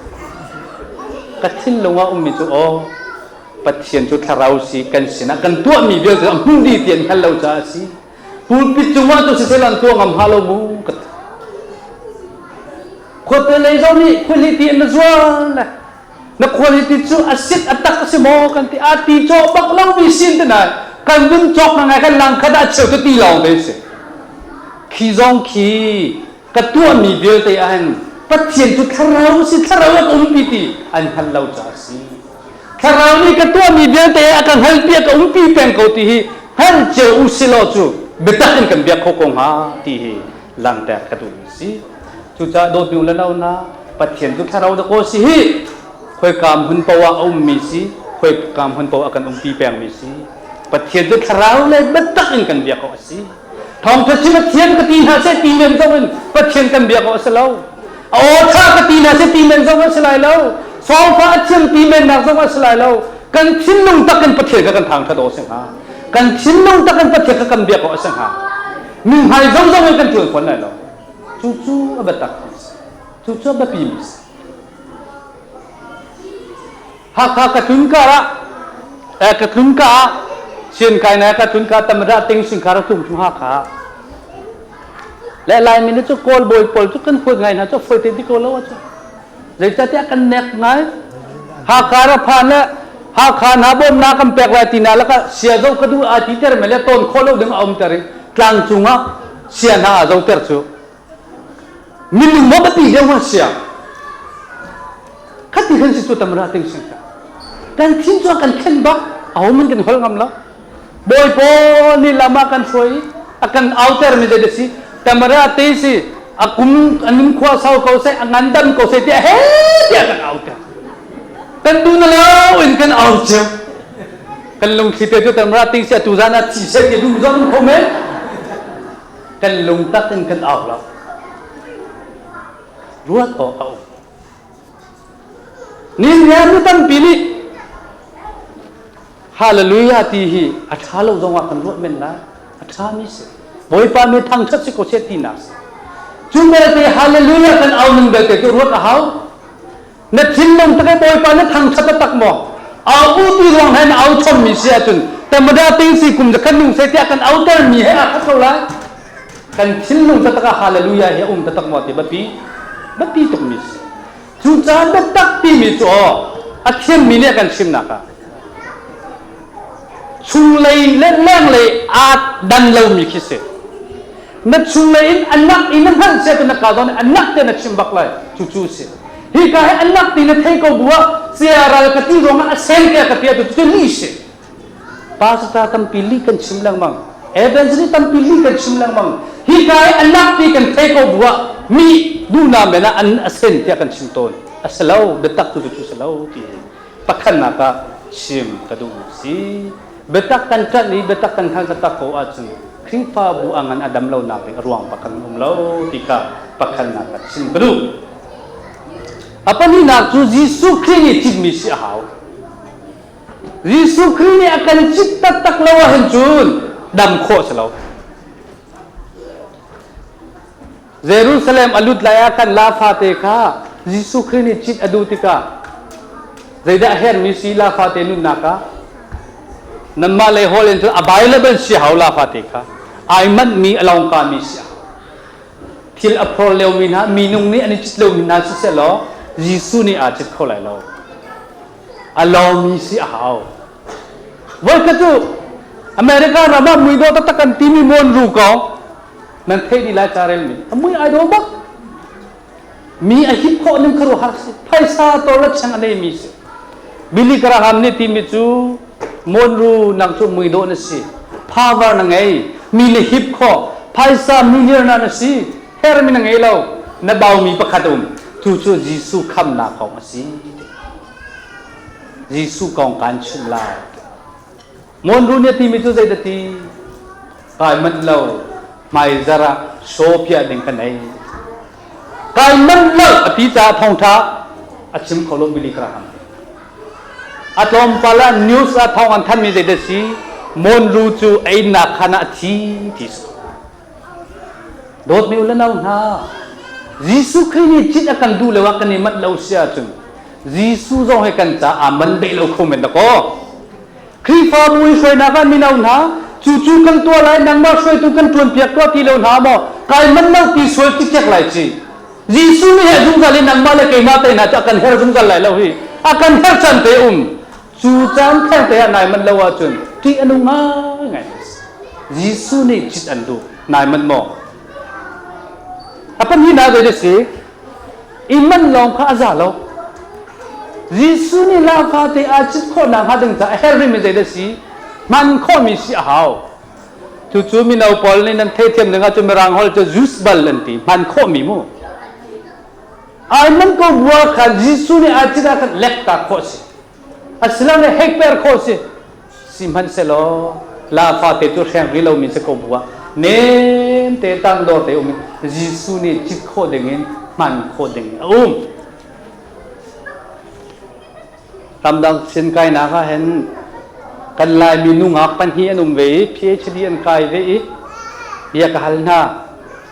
Speaker 1: ka thinlung ah ummi cu aw Pathian cu thlarau si kan sinah kan tuahmi vialte a hmuh dih ti an hngal lo caah a si. Pulpit cungah cu siseh an tuah ngam hnga lo mu ka ti. Khuate lei zong nih khualiti an na zual le na khualiti cu a sit a tak a si maw kan ti a ti cawh bak lo mi sin te na kan vun cawk na ngai kan lang khat ah cheu te ti lawng te si khi zong khi ka tuahmi vialte ah hin Pathian cu thlarau si thlarau a ka umpi ti an hngal lo caah a si Thlarau nih ka tuahmi vialte a ka hngalhpiak ka umpi peng ko ti hi hngal cio u si law cu biatak in kan biak kho ko hnga ti hi langhter ka duhmi si. Cucaah dawtmi u le nau hna, Pathian cu thlarau dakaw si hi khoika hmun paoh ah a ummi si, khoika hmun paoh ah kan umpi pengmi si. Pathian cu thlarau le biatak in kan biak awk a si. Thawngṭha chim a thiam ka ti hna seh ti men zong in Pathian kan biak awk a si lo. A aw ṭha ka ti hna seh ti men zong a si lai lo. Sawngfa a thiam ti men nak zong a si lai lo. Kan thinlung tak in Pathian kha kan thangṭhat awk a si hnga. Kan thinlung tak in Pathian kha kan biak awk a si hnga. Mi hmai zong zong in kan ṭuan fawn lai lo. Cucu a biatak mi si. Cucu a biapi mi si. Hakha ka tlun kar ah ka tlun ka ah sian kai na ka tlun ka tamra ting sing khar tum chung Hakha le Laimi nih cu Kawl bawi pawl cu kan huat ngai hna cu foi te ti ko lo cu zeicahtiah kan nek ngai. Hakha ra phan le Hakha hna bawmnak kan pek lai ti na laka sia zo ka duh a ti ter me le ton khawh lo ding a um ter i tlang cungah sia hna a zo ter cu minung maw biapi deuh hnga sia khati khan si cu tamra ting sing ka kan thin cu kan thlen bak aho man kan hol ngam lo bawi pawl nih lam ah kan hruai a kan auter mi zei si tamara te si a kum a nun khua sau ko seh a ngandam ko seh tiah he tiah kan auter kan tu na lo in kan au cio kan lungthli te cu tamara ting si atu zan ah thi seh ti duh zong kho men kan lungtak in kan au lo ruat awk a um ni mi tampi nih hallelujah ti hi a ṭha lo zongah kan ruah men lai. A ṭhami si Bawipa mi thangṭhat si ko seh tinak si. Cu belte hallelujah kan au ning belte cu ruat a hau. Na thinlung tak Bawipa na thangṭhat tak maw? Au u ti ruang he na au chommi si ahcun tamada ting si kum zakhat nung se tiah kan auter mi he a khat ko lai. Kan thinlung taktak ah hallelujah hi a um taktak maw ti biapi biapi tukmi si. Cucaah biatak timi cu aw a thiammi nih a kan chimnak ah chunglei le lenglei aa dan lomi khi si. Na chunglei in a nak i na hngalh cia na ka zawn a nak te na chim bak lai. Cucu si. Hi ka hi a nak ti na thei ko bu ah cia ral ka ti ruangah a sen te ka ti tu cu li si. Pastor tampi li kan chim lengmang. Evangelist tampi li kan chim lengmang. Hi ka hi a nak ti kan thei ko bu ah mi duhna men ah an a sen tiah kan chim tawn. A si lo, biatak tu cu si lo ti pakhatnak ah chim ka duh si. Biatak kan ṭanh i biatak kan hngalh taktak ko ahcun Khrihfabu a ngan a dam lonak ding a ruang pakhat an um lo ti kha pakhatnak ah chim ka duh. A pahnihnak cu Jesuh Khrih nih citmi si a hau. Jesuh Khrih nih a kan cit taktak lo ahhin cun dam khawh si lo. Jerusalem a lut lai ah khan la fate kha Jesuh Khrih nih cit a duh tikah zeidah a herhmi si la fate nunnak ah nanmah lei hawl in cun available si hau la fate kha ai manhmi a lawngkami si hau. Thil a phor liomi hna minung nih an i cit lomi hna siseh law Jesuh nih aa cit kho lai lo. A lawmi si a hau. Voikhat cu America ram ah muidawh taktak kan timi Monroe kong nan theih dih lai ca relmi a mui ai dawh bak. Mi a hip khawh ning khuaruahhar si. Phaisa tawla cheng a neimi si. Billy Graham nih timi cu Monroe nang cu muidawh na si. Power na ngei. Mi na hip khawh. Phaisa millionaire na si. Hermi na ngei lo. Na baumi pakhat um. Cu cu Jesuh khamnak kong a si. Jesuh kong kaan chimh lai. Monroe nih a timi cu zeidah ti? Kai manh lo. Hmaizar ah show piah ding ka nei. Kai manh lo a ti caah thawngṭha a chim kho lo Billy Graham. A tlawmpal ah news ah thawng an thanmi zeidah si? Monroe cu einak khan ah a thi ti si. Dawtmi u le nau hna, Jesuh Khrih nih cit a kan duh lo ah kan i manh lo si ahcun Jesuh zong hi kan caah aa man beh lo kho men dakaw. Khrihfabu i hruainak ah mino hna, cu cu kan tuah lai, nangmah hruaitu kan ṭuanpiak tuah ti lo hna maw, kai manh lo ti sual cikcek lai ci. Jesuh nih he zungzal i nangmah le keimah te hna cu a kan her zungzal lai lo hi. A kan her caan te um. Cu caan theng te ah nai manh lo ahcun ṭih a nung ngaingai. Jesuh nih cit an duh. Nai manh maw? A pahnihnak zei si? I manh lawng kha a za lo. Jesuh nih laa te aa cit khawhnak hnga ding caah a herh rihmi zei dah si? Hman khawhmi si a hau. Cucu mino pawl nih nan theithiam ding ahcun Mirang holh cu usable an ti. Hman khawhmi mu. Ai man ko bua khan Jesuh nih aa cit ah khan lektak khawh si. Asilole hekper khawh si. Sihmanhsehlaw la fate cu hreng rih lomi si ko bu ah nem te tangdor te um in Jesuh nih cit khawh ding in hman khawh ding a um. Ramdang sin kainak ah hin kan Laimi nungak pahnih an um ve i PhD an kai ve i bia ka hal hna.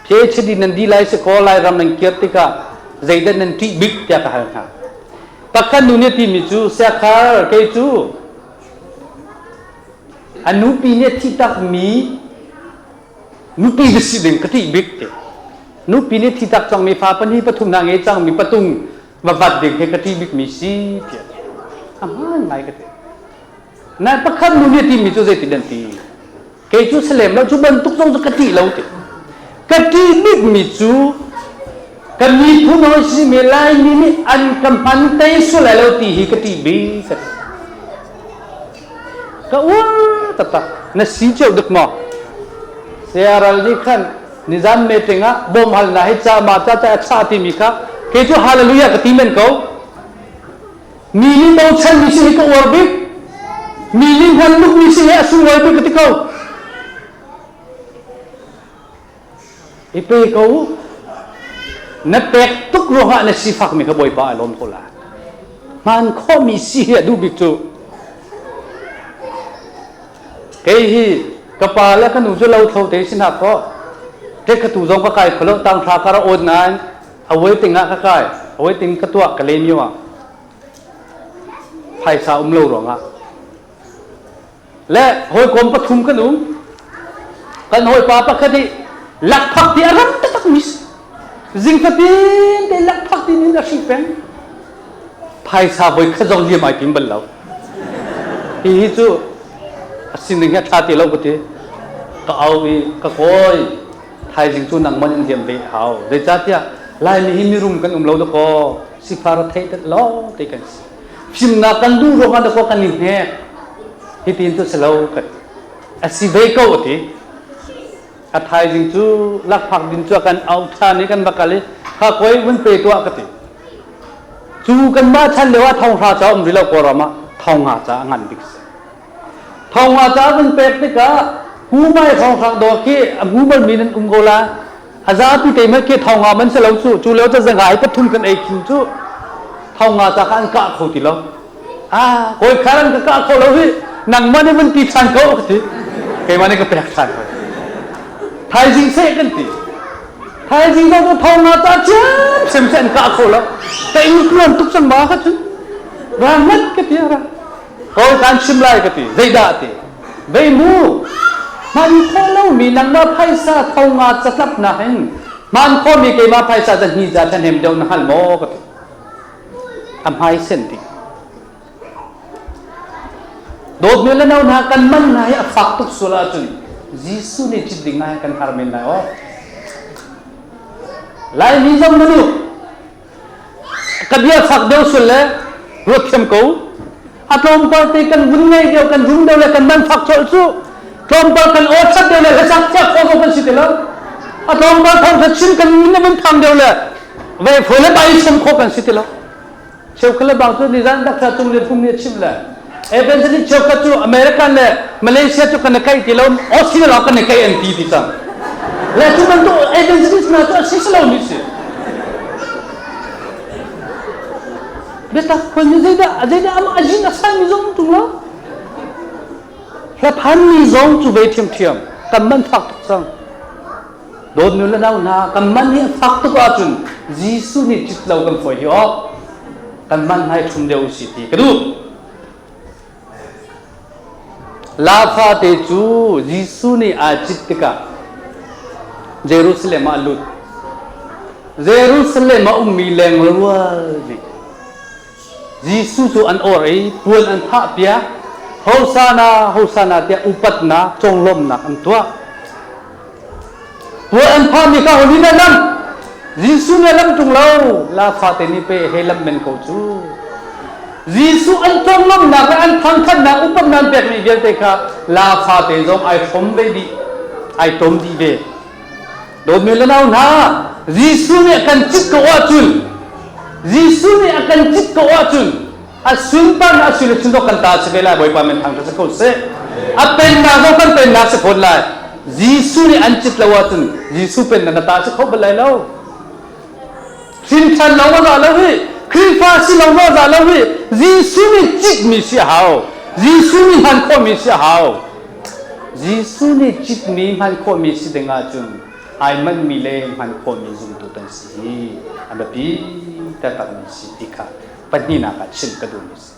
Speaker 1: PhD nan dih lai si kaw Lairam nan kir tikah zeidah nan ṭih bik tiah ka hal hna. Pakhat nu nih timi cu siakhar kei cu a nupi nih thi takmi nupi va si ding ka ṭih bik ti. Nupi nih thi tak cangmi fa pahnih pathum hna ngei cangmi patung va vat ding hi ka ṭih bikmi si tiah a hmaan ngai ka ti. Nain pakhat nu nih timi cu zeitin an ti? Kei cu salem lo cu bantuk zong cu ka ṭih lo ti. Ka ṭih bikmi cu ka miphun hawi simi Laimi nih an ka hman te sual lai lo ti hi ka ṭih bik ka ti. Ka uar taktak. Na si cio duk maw? Siaral nih khan nizan meeting ah bawm halnak hi ca ma ca ca a chah timi kha kei cu hallelujah ka ti men ko. Mi nih bochanmi si hi ka uar bik. Mi nih hman lukmi si hi a sunglawi bik ka ti ko. I pe ko. Na pek tuk ruangah na sifakmi kha Bawipa a lawm ko lai. Hman khawhmi si hi a duh bik cu. Kei hi ka pa le ka nu cu lo thlo te si hna kaw tek ka tu zong ka kai kholo tang thla ka ra awt nain a waiting ah ka kai a waiting ka tuah ka len ah phaisa um lo ruangah le hawikom pathum kan um kan hawipa pakhat i lakphak ti a ram taktak mi zing fatin te lakphak ti in a hri peng phaisa voi khat zong liam ai tim bal lo hi hi cu a sining hi a ṭha ti lo ka ti ka au i ka kawi thaizing cu nangmah in liam ve hau zeicahtiah Laimi hi mirum kan um lo dakaw sifar a theih tet lawng te kan si fimnak kan duh ruangah dakaw kan i hnek hitin cu si lo kan a si ve ko a ti a thaizing cu lakphak din cu kan au ṭhan i kan va kal i kha koi vun pe tuah ka ti cu kan mah chan lio ah thonghra ca um rih lo kawlram ah thonga ca a ngan bik si Thonga ca vun pek tikah humai hrawnghrang dawr khi a hmu balmi nan um ko la. A zapi te mah khi thonga man si lo cu cu lio ca zanga i pathum kan ei khin cu thonga ca kha an kah kho ti lo. Ah, kawi khar an ka kah kho lo hi nangmah nih vun ti ṭhan ko ka ti. Keimah nih ka pek ṭhan hoi. Thaizing seh kan ti. Thaizing zong cu thonga ca ciam sem se an kah kho lo. Ka ing tuan tuk cang ma kha cun. Ra ngat ka ti ra. Kawl kan chim lai ka ti. Zeidah ti? Vei mu. Hman khawh lomi nangmah phaisa tho nga catlap nak in hman khawhmi keimah phaisa ca hni ca ṭhahnem deuh na hngal maw ka ti. A hmai sen ding. Dawtmi le no hna kan man hna hi a fak tuk sual ahcun Jesuh nih cit ding ah kan har men lai aw. Laimi zong na nu ka bia fak deuh sul le ruat thiam ko a tlawmpal te kan vun ngei deuh kan rum deuh le kan man fak colh cu tlawmpal kan aw that deuh le hlasak thiak kho ko kan si ti lo a tlawmpal thawng kha chim kan min mun thang deuh le ve foi le bai som kho kan si ti lo cheukhat le bang cu nizan daksa cung le phung nih chim le evangelist cheukhat cu American le Malaysia cu kan i kai ti lo Australia lawng kan i kai an ti ti cang le cu bantuk evangelist hna cu a si lo mi si biatak phun ni zeidah zeidah am azin a sai mi zong tung lo hlaphan mi zong cu ve thiam thiam kan man fak tuk cang dawt nu le nau hna kan man hi a fak tuk ahcun Jesuh nih cit lo kan fawi hi awk kan man hai thum deuh si ti ka duh Laa te cu Jesuh nih aa cit tikah Jerusalem ah a lut. Jerusalem ah ummi lengrual nih Jesuh cu an awr i puan an phahpiak. Hosana, Hosana tiah upatnak, conglawmhnak an tuah. Puan an phahmi kha holi na lam. Jesuh nih a lam ṭung lo. La fate nih pe he lam men ko cu. Jesuh an conglawmhnak le an thangthatnak upatnak an pekmi vialte kha la fate zong ai hrom ve dih, ai tom dih ve. Dawtmi le nau hna, Jesuh nih a kan cit ko ahcun, Jesuh nih a kan cit ko ahcun, a sunparnak a sui le chun kan ta si ve lai Bawipa min thangṭhat si ko seh. A pennak zong kan pennak si fawn lai. Jesuh nih an cit lo ahcun Jesuh pennak na ta si kho bal lai lo. Hrinṭhan lo ma za lo hi Khrihfa si lo ma za lo hi Jesuh nih citmi si a hau. Jesuh nih hman khawhmi si a hau. Jesuh nih citmi hman khawhmi si ding ahcun ai manhmi le hman khawhmi zumtu kan si hi a biapi taktakmi si ti kha. Pahnihnak ah chim ka duhmi si.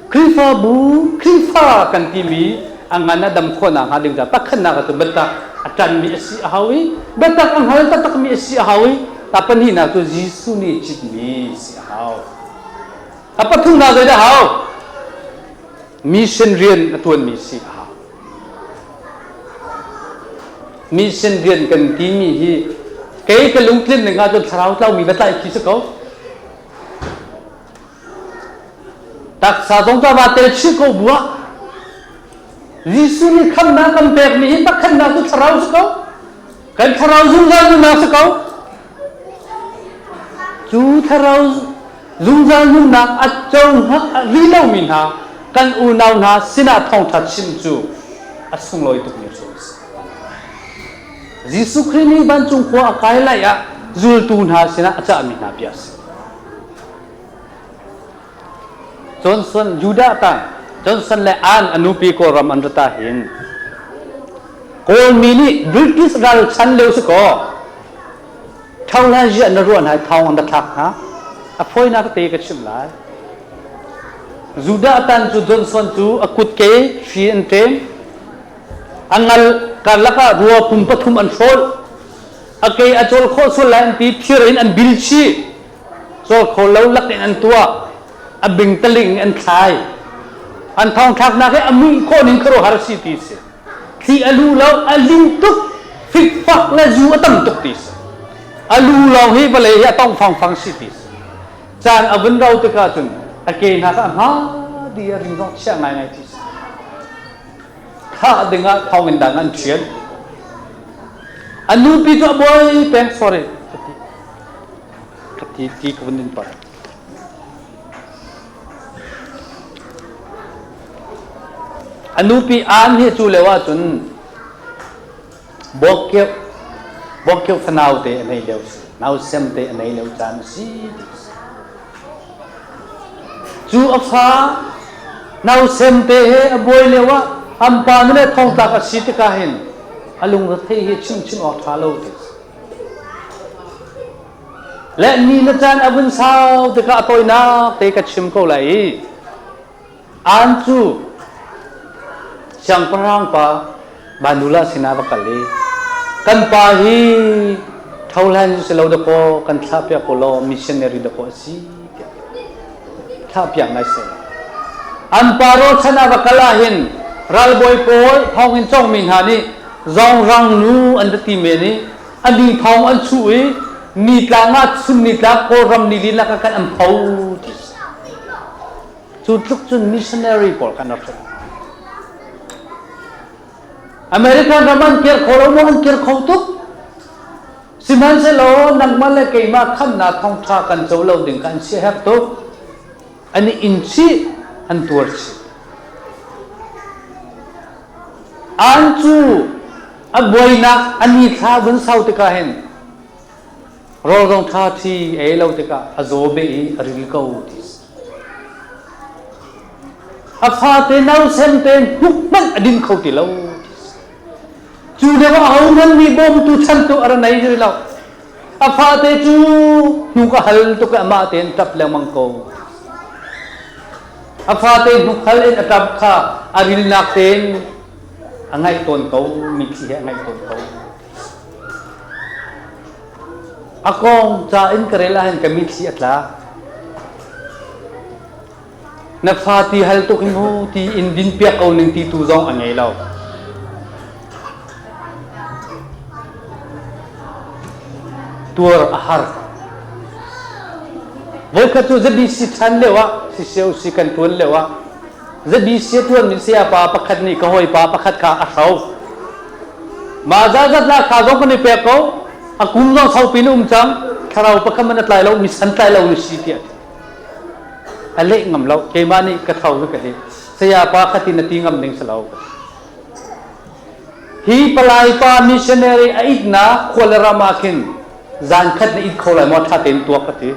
Speaker 1: Khrihfabu Khrihfa kan timi a ngan a dam khawhnak hnga ding caah pakhatnak ah cun biatak a ṭanmi a si a hau i biatak a hngal taktakmi a si a hau i ta pahnihnak cu Jesuh nih citmi si a hau. A pathumnak zeidah hau? Mission rian a ṭuanmi si a hau. Mission rian kan timi hi kei ka lungtlin ning ahcun thlarau tlaumi va tlaih khi si ko. Taksa zong ka va tel chih ko buah. Jesuh nih khamnak kan pekmi hi pakhatnak cu thlarau si ko. Kan thlarau zungzal nunnak si ko. Cu thlarau zungzal nunnak a co ri lomi hna kan unau hna sinah thawngṭha chim cu a sunglawi tukmi thil a si. Jesuh Khrih nih vancung khua a kai lai ah zultu hna sinah a cahmi hna bia a si. Johnson Judah ta Johnson le Ann a nupi Kawlram an rata hin Kawlmi nih British ral chan lio si kaw Tholan ziah na ruah hna thawng an ra thlak hna a fawinak te ka chimh lai Judah tan cu Johnson cu a kutke hri an ṭem a ngal karlak ah rua pum pathum an hrawl a ke a cawl khawh sual lai an ti thir in an bil chih cawl kho lo lak in an tuah a bingtaling an thlai an thawngthlaknak hi a muih khawh ning khuaruahhar si ti si thli a lu lo a lim tuk fikfak le zu a tam tuk ti si a lu lawng hi vawlei hi a tong fangfang si ti si caan a vun ro tikah cun a ke hna kha a hma di a ring zong chia ngaingai ti si thah dingah thawnginn dang an ṭhial a nupi cu a buai peng sorry ka ti ti ka vun in par a nupi an hi cu lio ahcun bawkkeuh bawkkeuh fanau te a nei lio si nausem te a nei lio caan a si ti cu a fa nausem te he a buai lio ah an pa le thongtlak a si tikah hin a lungre hi chimchim awk ṭha lo ti Le ni le caan a vun sau tikah a tawinak te ka chim ko lai i an cu siangpahrang pa Banula sinah va kal i kan pa hi thohlan si lo dakaw kan thlah piak ko law missionary dakaw a si tiah thlah piak ngai seh an pa rochan ah va kal ah hin ralbawi pawl thawnginn cawngmi hna nih zawngrang nu an ra ti men i a ni thawng an chuh i nitlang ah chun nitlak Kawlram nili lak ah khan an pho ti cu tluk cun missionary pawl khan rak hrem American ram an kir kho lo maw an kir kho tuk sihmanhsehlaw nangmah le keimah khamnak thawngṭha kan co lo ding kha an siaherh tuk an i in chih an tuar chih An cu a buainak a nithla vun sau tikah hin rawl zong ṭha ṭhi ei lo tikah a zaw beh i a ril ko ti a fate nausem te hnuk hmanh a din kho ti lo cu lio ah ahohmanh nih bawmtu chantu a ra nei rih lo a fate cu hnuk a hal tuk i amah tein ṭap lengmang ko A fate hnukhal in a ṭap kha a rilnak tein a ngaih tawn ko, mitthli he a ngaih tawn ko. A kong ca in ka rel ahhin ka mitthli a tla. Na fa ti hal tuk hi mu ti in din piak ko ning ti tu zong a ngei lo. Tuar a har. Voikhat cu ZBC chan lio ah CCOC kan tuan lio ah ZBC a tuanmi sayapa pakhat nih ka hawipa pakhat kha a hro. Mah zazat la kha zong kan i pek ko. A kum zong saupi na um cang. Thlarau pakhat man a tlai lo, mi san tlai lo na si tiah. A leh ngam lo. Keimah nih ka tho ka leh. Sayapa kha ti na ti ngam ding si lo. Hi palai pa missionary a itnak khua le ram ah khin zan khat na it kho lai maw ṭha tein tuak ka ti.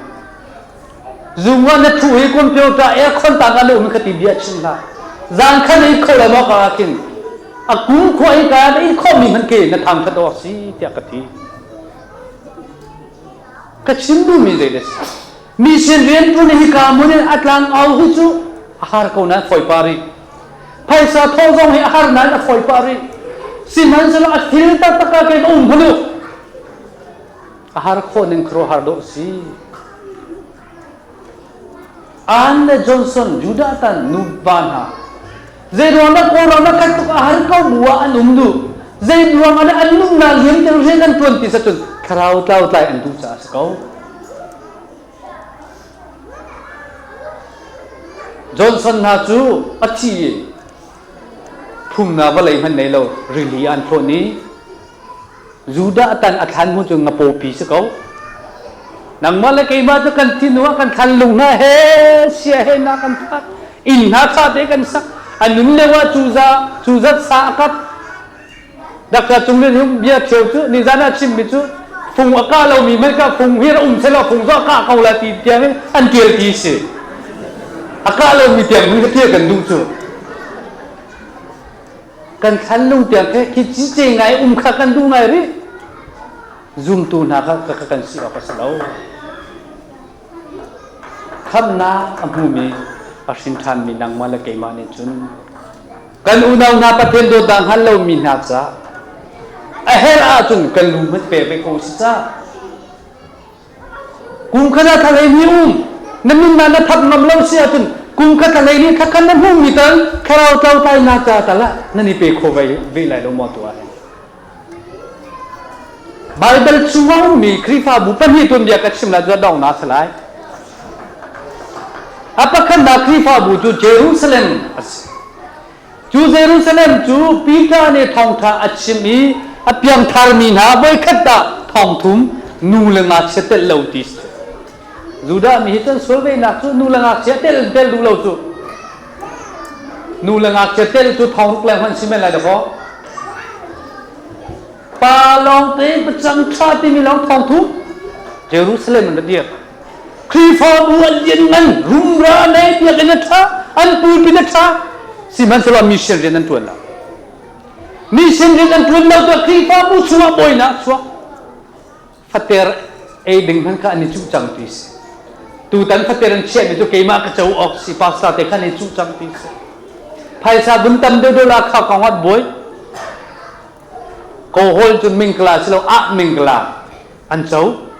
Speaker 1: Zung ah na ṭhu hi computer aircon tang ah na um ka ti bia chim hlah. Zan khat na it kho lai maw ka ah khin a kum khua hi ka na it khawhmi hmanh khi na thang khat awk si tiah ka ti. Ka chim duhmi zei le si. Mission rian ṭuan hi ka hmun in a tlang au hi cu a har ko nain fawi pah rih. Phaisa thawh zong hi a har nain a fawi pah rih. Sihmanhsehlaw a thil taktak ah kei ka um hmanh u. A har khawh ning khuaruahhar dawh si. Ann le Johnson Judah tan nuva hna zei ruang dah Kawlram ah khat tuk a har ko bu ah an um duh zei ruang ah dah an nunnak liam ter rian an tuan ti cun thlarau tlau tlai an duh caah a si ko. Johnson hna cu a thi i phumnak vawlei hmanh nei lo rili an thlawn i Judah tan a thlan hmun cu ngapawpi si ko. Nangmah le keimah cu kan thi hnu ah kan thlan lung hna he sia he na kan phak. Inn hna tha te kan sak. A nun lio ah cu za cu zat sa a kap. Dr. Cung Lian Hung bia theu cu nizan ah chimmi cu fung a kah lomi hmanh kha fung hi um selaw fung cu a kah ko la ti tiang in an tial ti si. A kah lomi tiang hun ka tial kan duh cu. Kan thlanlung tiang khi khi cice ngai um kha kan duh ngai rih. Zumtu hna kha ka kan si awk a si lo. Khamnak a hmumi a hrin ṭhanmi nangmah le keimah nih cun kan unau hna Pathian dawtnak hngal lomi hna ca a herh ahcun kan lu hmanh pe ve ko si ca. Kum khat ah thla hleihnih um na nunnak na thap ngam lo si ahcun kum khat thla hleihnih kha khan na hmuhmi tal thlarau tlautlainak ca tal ah nan i pe kho ve, ve lai lo maw tu ah hin. Baibal chung a ummi Khrihfabu pahnih tuanbia ka chim lai cu donghnak a si lai. A pakhatnak Khrihfabu cu Jerusalem a si. Cu Jerusalem cu Peter nih thawngṭha a chim i a piangtharmi hna voikhat dah thawngthum nu le ngakchia telh lo ti si. Judah mi hi cun sual venak cu nu le ngakchia tel tel duh lo cu. Nu le ngakchia tel cu thongruk leng hmanh si men lai dakaw. Pa lawng te pacang ṭha timi lawng thawngthum Jerusalem an ra dir. Khrihfabu an lianngan rumra nei biakinn a ṭha an pulpit a ṭha sihmanhsehlaw mission rian an ṭuan lo mission rian an ṭuan lo tuah Khrihfabu chungah buainak a chuak fater ei ding hmanh kha an i cuh cang ti si tutan fater an chiahmi cu keimah ka co awk si pastor te kha an i cuh cang ti si phaisa vun tam deuh deuh la kha kong ah buai ko hawl cun mingkla si lo ah mingkla an co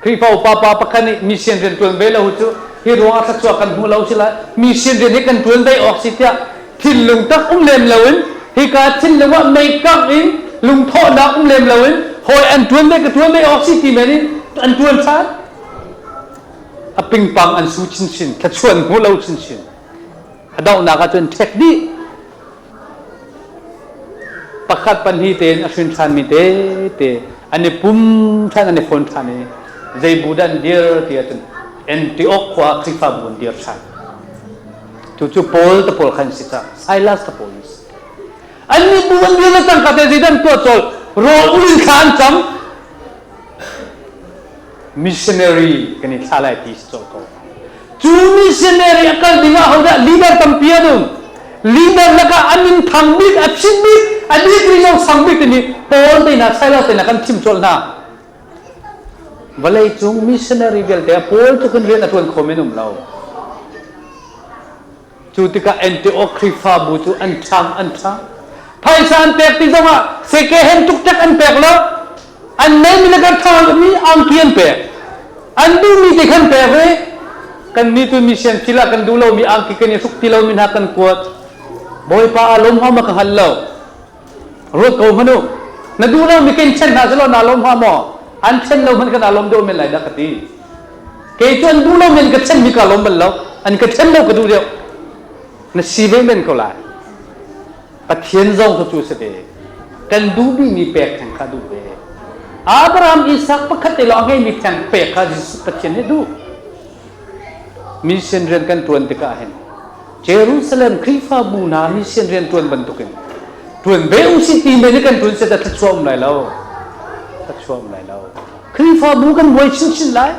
Speaker 1: Khrihfa upa pa pakhat nih mission rian ṭuan ve lo cu hi ruangah thluachuah kan hmu lo si lai mission rian hi kan ṭuan ve awk si tiah thinlung tak um lem loin hika thinlung ah mei kangh in lungthawhnak um lem loin hawi an ṭuan ve ka ṭuan ve awk si ti men in an ṭuan ṭhan a pingpang an su chinchin thluachuah an hmu lo chinchin a donghnak ah cun ṭhek dih Pakhat pahnih tein a hrin ṭhanmi tete an i pum ṭhan an i fon ṭhan i zei bu dah an dir ti ahcun Antioch khua ah Khrihfabu an dir ṭhan. Cucu Paul te pawl khan si cang, Silas te pawl an si. Annih bu an dir le cangka te zeidah an tuah colh? Rawl ul in thla an cam. Missionary kan i thlah lai ti si colh ko. Cu missionary a kal ding ah hodah leader tampi an um. Leader lakah a min thang bik, a chim bik, a degree zong sang bik timi Paul te hna, Silas te hna kan thim colh hna. Vawlei cung missionary vialte ah Paul tluk in rian a tuan kho men um lo. Cu tikah Antioch Khrihfabu cu an ṭhang an ṭhang. Phaisa an pek ti zongah second tuktek an pek lo. An neimi le kan ṭha mi angki an pek. An duhmi te khan pek ve. Kan nih tu mission thil ah kan duh lomi angki kan i hruk ti lomi hna kan kuat. Bawipa a lawm hnga ma ka hngal lo. Ruat ko hmanh u. Na duh lomi kan ṭhen hna selaw naa lawm hnga maw? An ṭhen lo hmanh kan aa lawm deuh men lai dah ka ti. Kei cu an duh lo men ka ṭhen mi ka lawm bal lo. An ka ṭhen lo ka duh deuh. Na si ve men ko lai. Pathian zong cu cu si ve. Kan duh bikmi pek theng kha duh ve. Abraham Isak pakhat te lawng a ngeimi theng pek kha Jesuh Pathian nih duh. Mission rian kan ṭuan tikah hin Jerusalem Khrihfabu hna mission rian ṭuan bantukin ṭuan ve usih ti men i kan ṭuan set ah thluachuah um lai lo. Thluachuah um lai lo. Khrihfabu kan buai chinchin lai.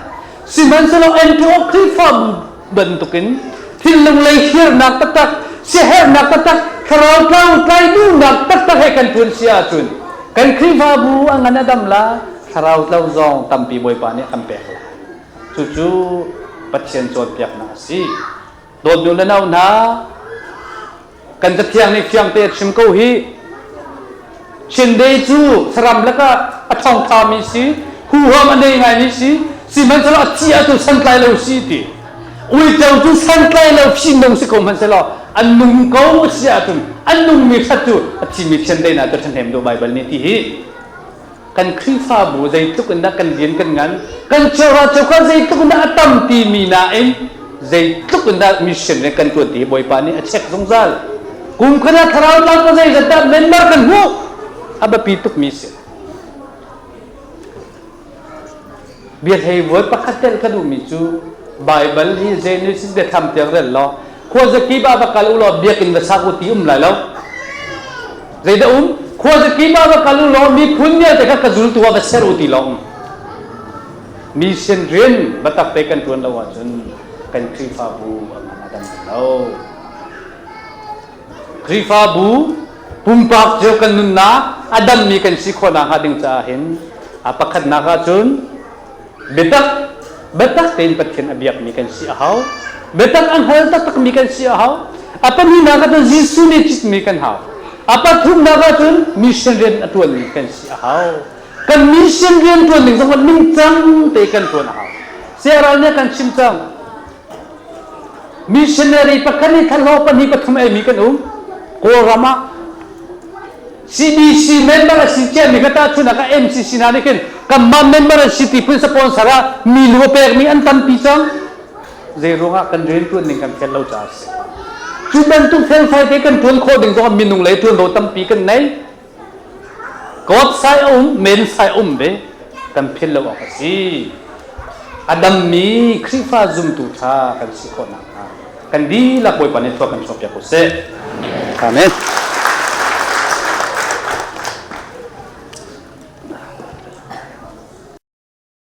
Speaker 1: Sihmanhsehlaw Antioch Khrihfabu bantukin thinlung lei hirnak taktak, siaherhnak taktak, thlarau tlau tlai duhnak taktak he kan ṭuan si ahcun kan Khrihfabu a ngan a dam lai, thlarau tlau zong tampi Bawipa nih a kan pek lai. Cucu Pathian cawnpiaknak a si. Dawt nu le nau hna, kan cathiang nih fiang te a chim ko hi. Chindeih cu saram lakah a ṭhawngṭhami si, huham a nei ngaimi si, sihmanhsehlaw a thi ahcun santlai lo si ti. Uico cu santlai lo fihnung si ko hmanhsehlaw an nung ko a si ahcun an nungmi hrat cu a thimi chiandeih hna cu ṭhahnem dawh Baibal nih ti hi. Kan Khrihfabu zeitluk in dah kan rian kan ngan, kan cheuhra cheukhat zeitluk in dah a tam timi nain zeitluk in dah mission rian kan ṭuan ti hi Bawipa nih a check zungzal. Kum khat ah thlarau tlang ka zeizat dah member kan hmuh a biapi tukmi si. Biahlei vuai pakhat telh ka duhmi cu Baibal hi Genesis biathlam tiang rel law khuazakip ah va kal u law biakinn va sak u ti um lai lo. Zeidah um? Khuazakip ah va kal u law miphun vialte kha ka zultu ah va ser u ti lawng. Mission rian biatak te kan ṭuan lo ahcun kan Khrihfabu a man a dam lo. Khrihfabu pumpak cio kan nunnak a dammi kan si khawh nakhnga ding caah hin a pakhatnak ahcun biatak biatak tein Pathian a biakmi kan si a hau. Biatak a hngal taktakmi kan si a hau. A pahnihnak ahcun Jesuh nih citmi kan hau. A pathumnak ahcun mission rian a ṭuanmi kan si a hau. Kan mission rian ṭuan ning zong ningcang te kan ṭuan a hau. Siaral nih a kan chim cang. Missionary pakhat nih thlahlawh pahnih pathum eimi kan um. Kawlram ah CBC member a si ciami kha tahchunhnak ah MCC hna nih khin kanmah member an si ti phun sponsor ah milu a pekmi an tampi cang. Zei ruangah kan rianṭuan ning kan fel lo caah a si. Cu bantuk felfai te kan ṭuan khawh ding zongah minung lei ṭuanvo tampi kan nei. God sai a um, men sai a um ve. Kan philh lo awk a si. A dammi Khrihfa zumtu ṭha kan si khawh nakhnga kan dihlak Bawipa nih thua kan chuahpiak ko seh. Amen.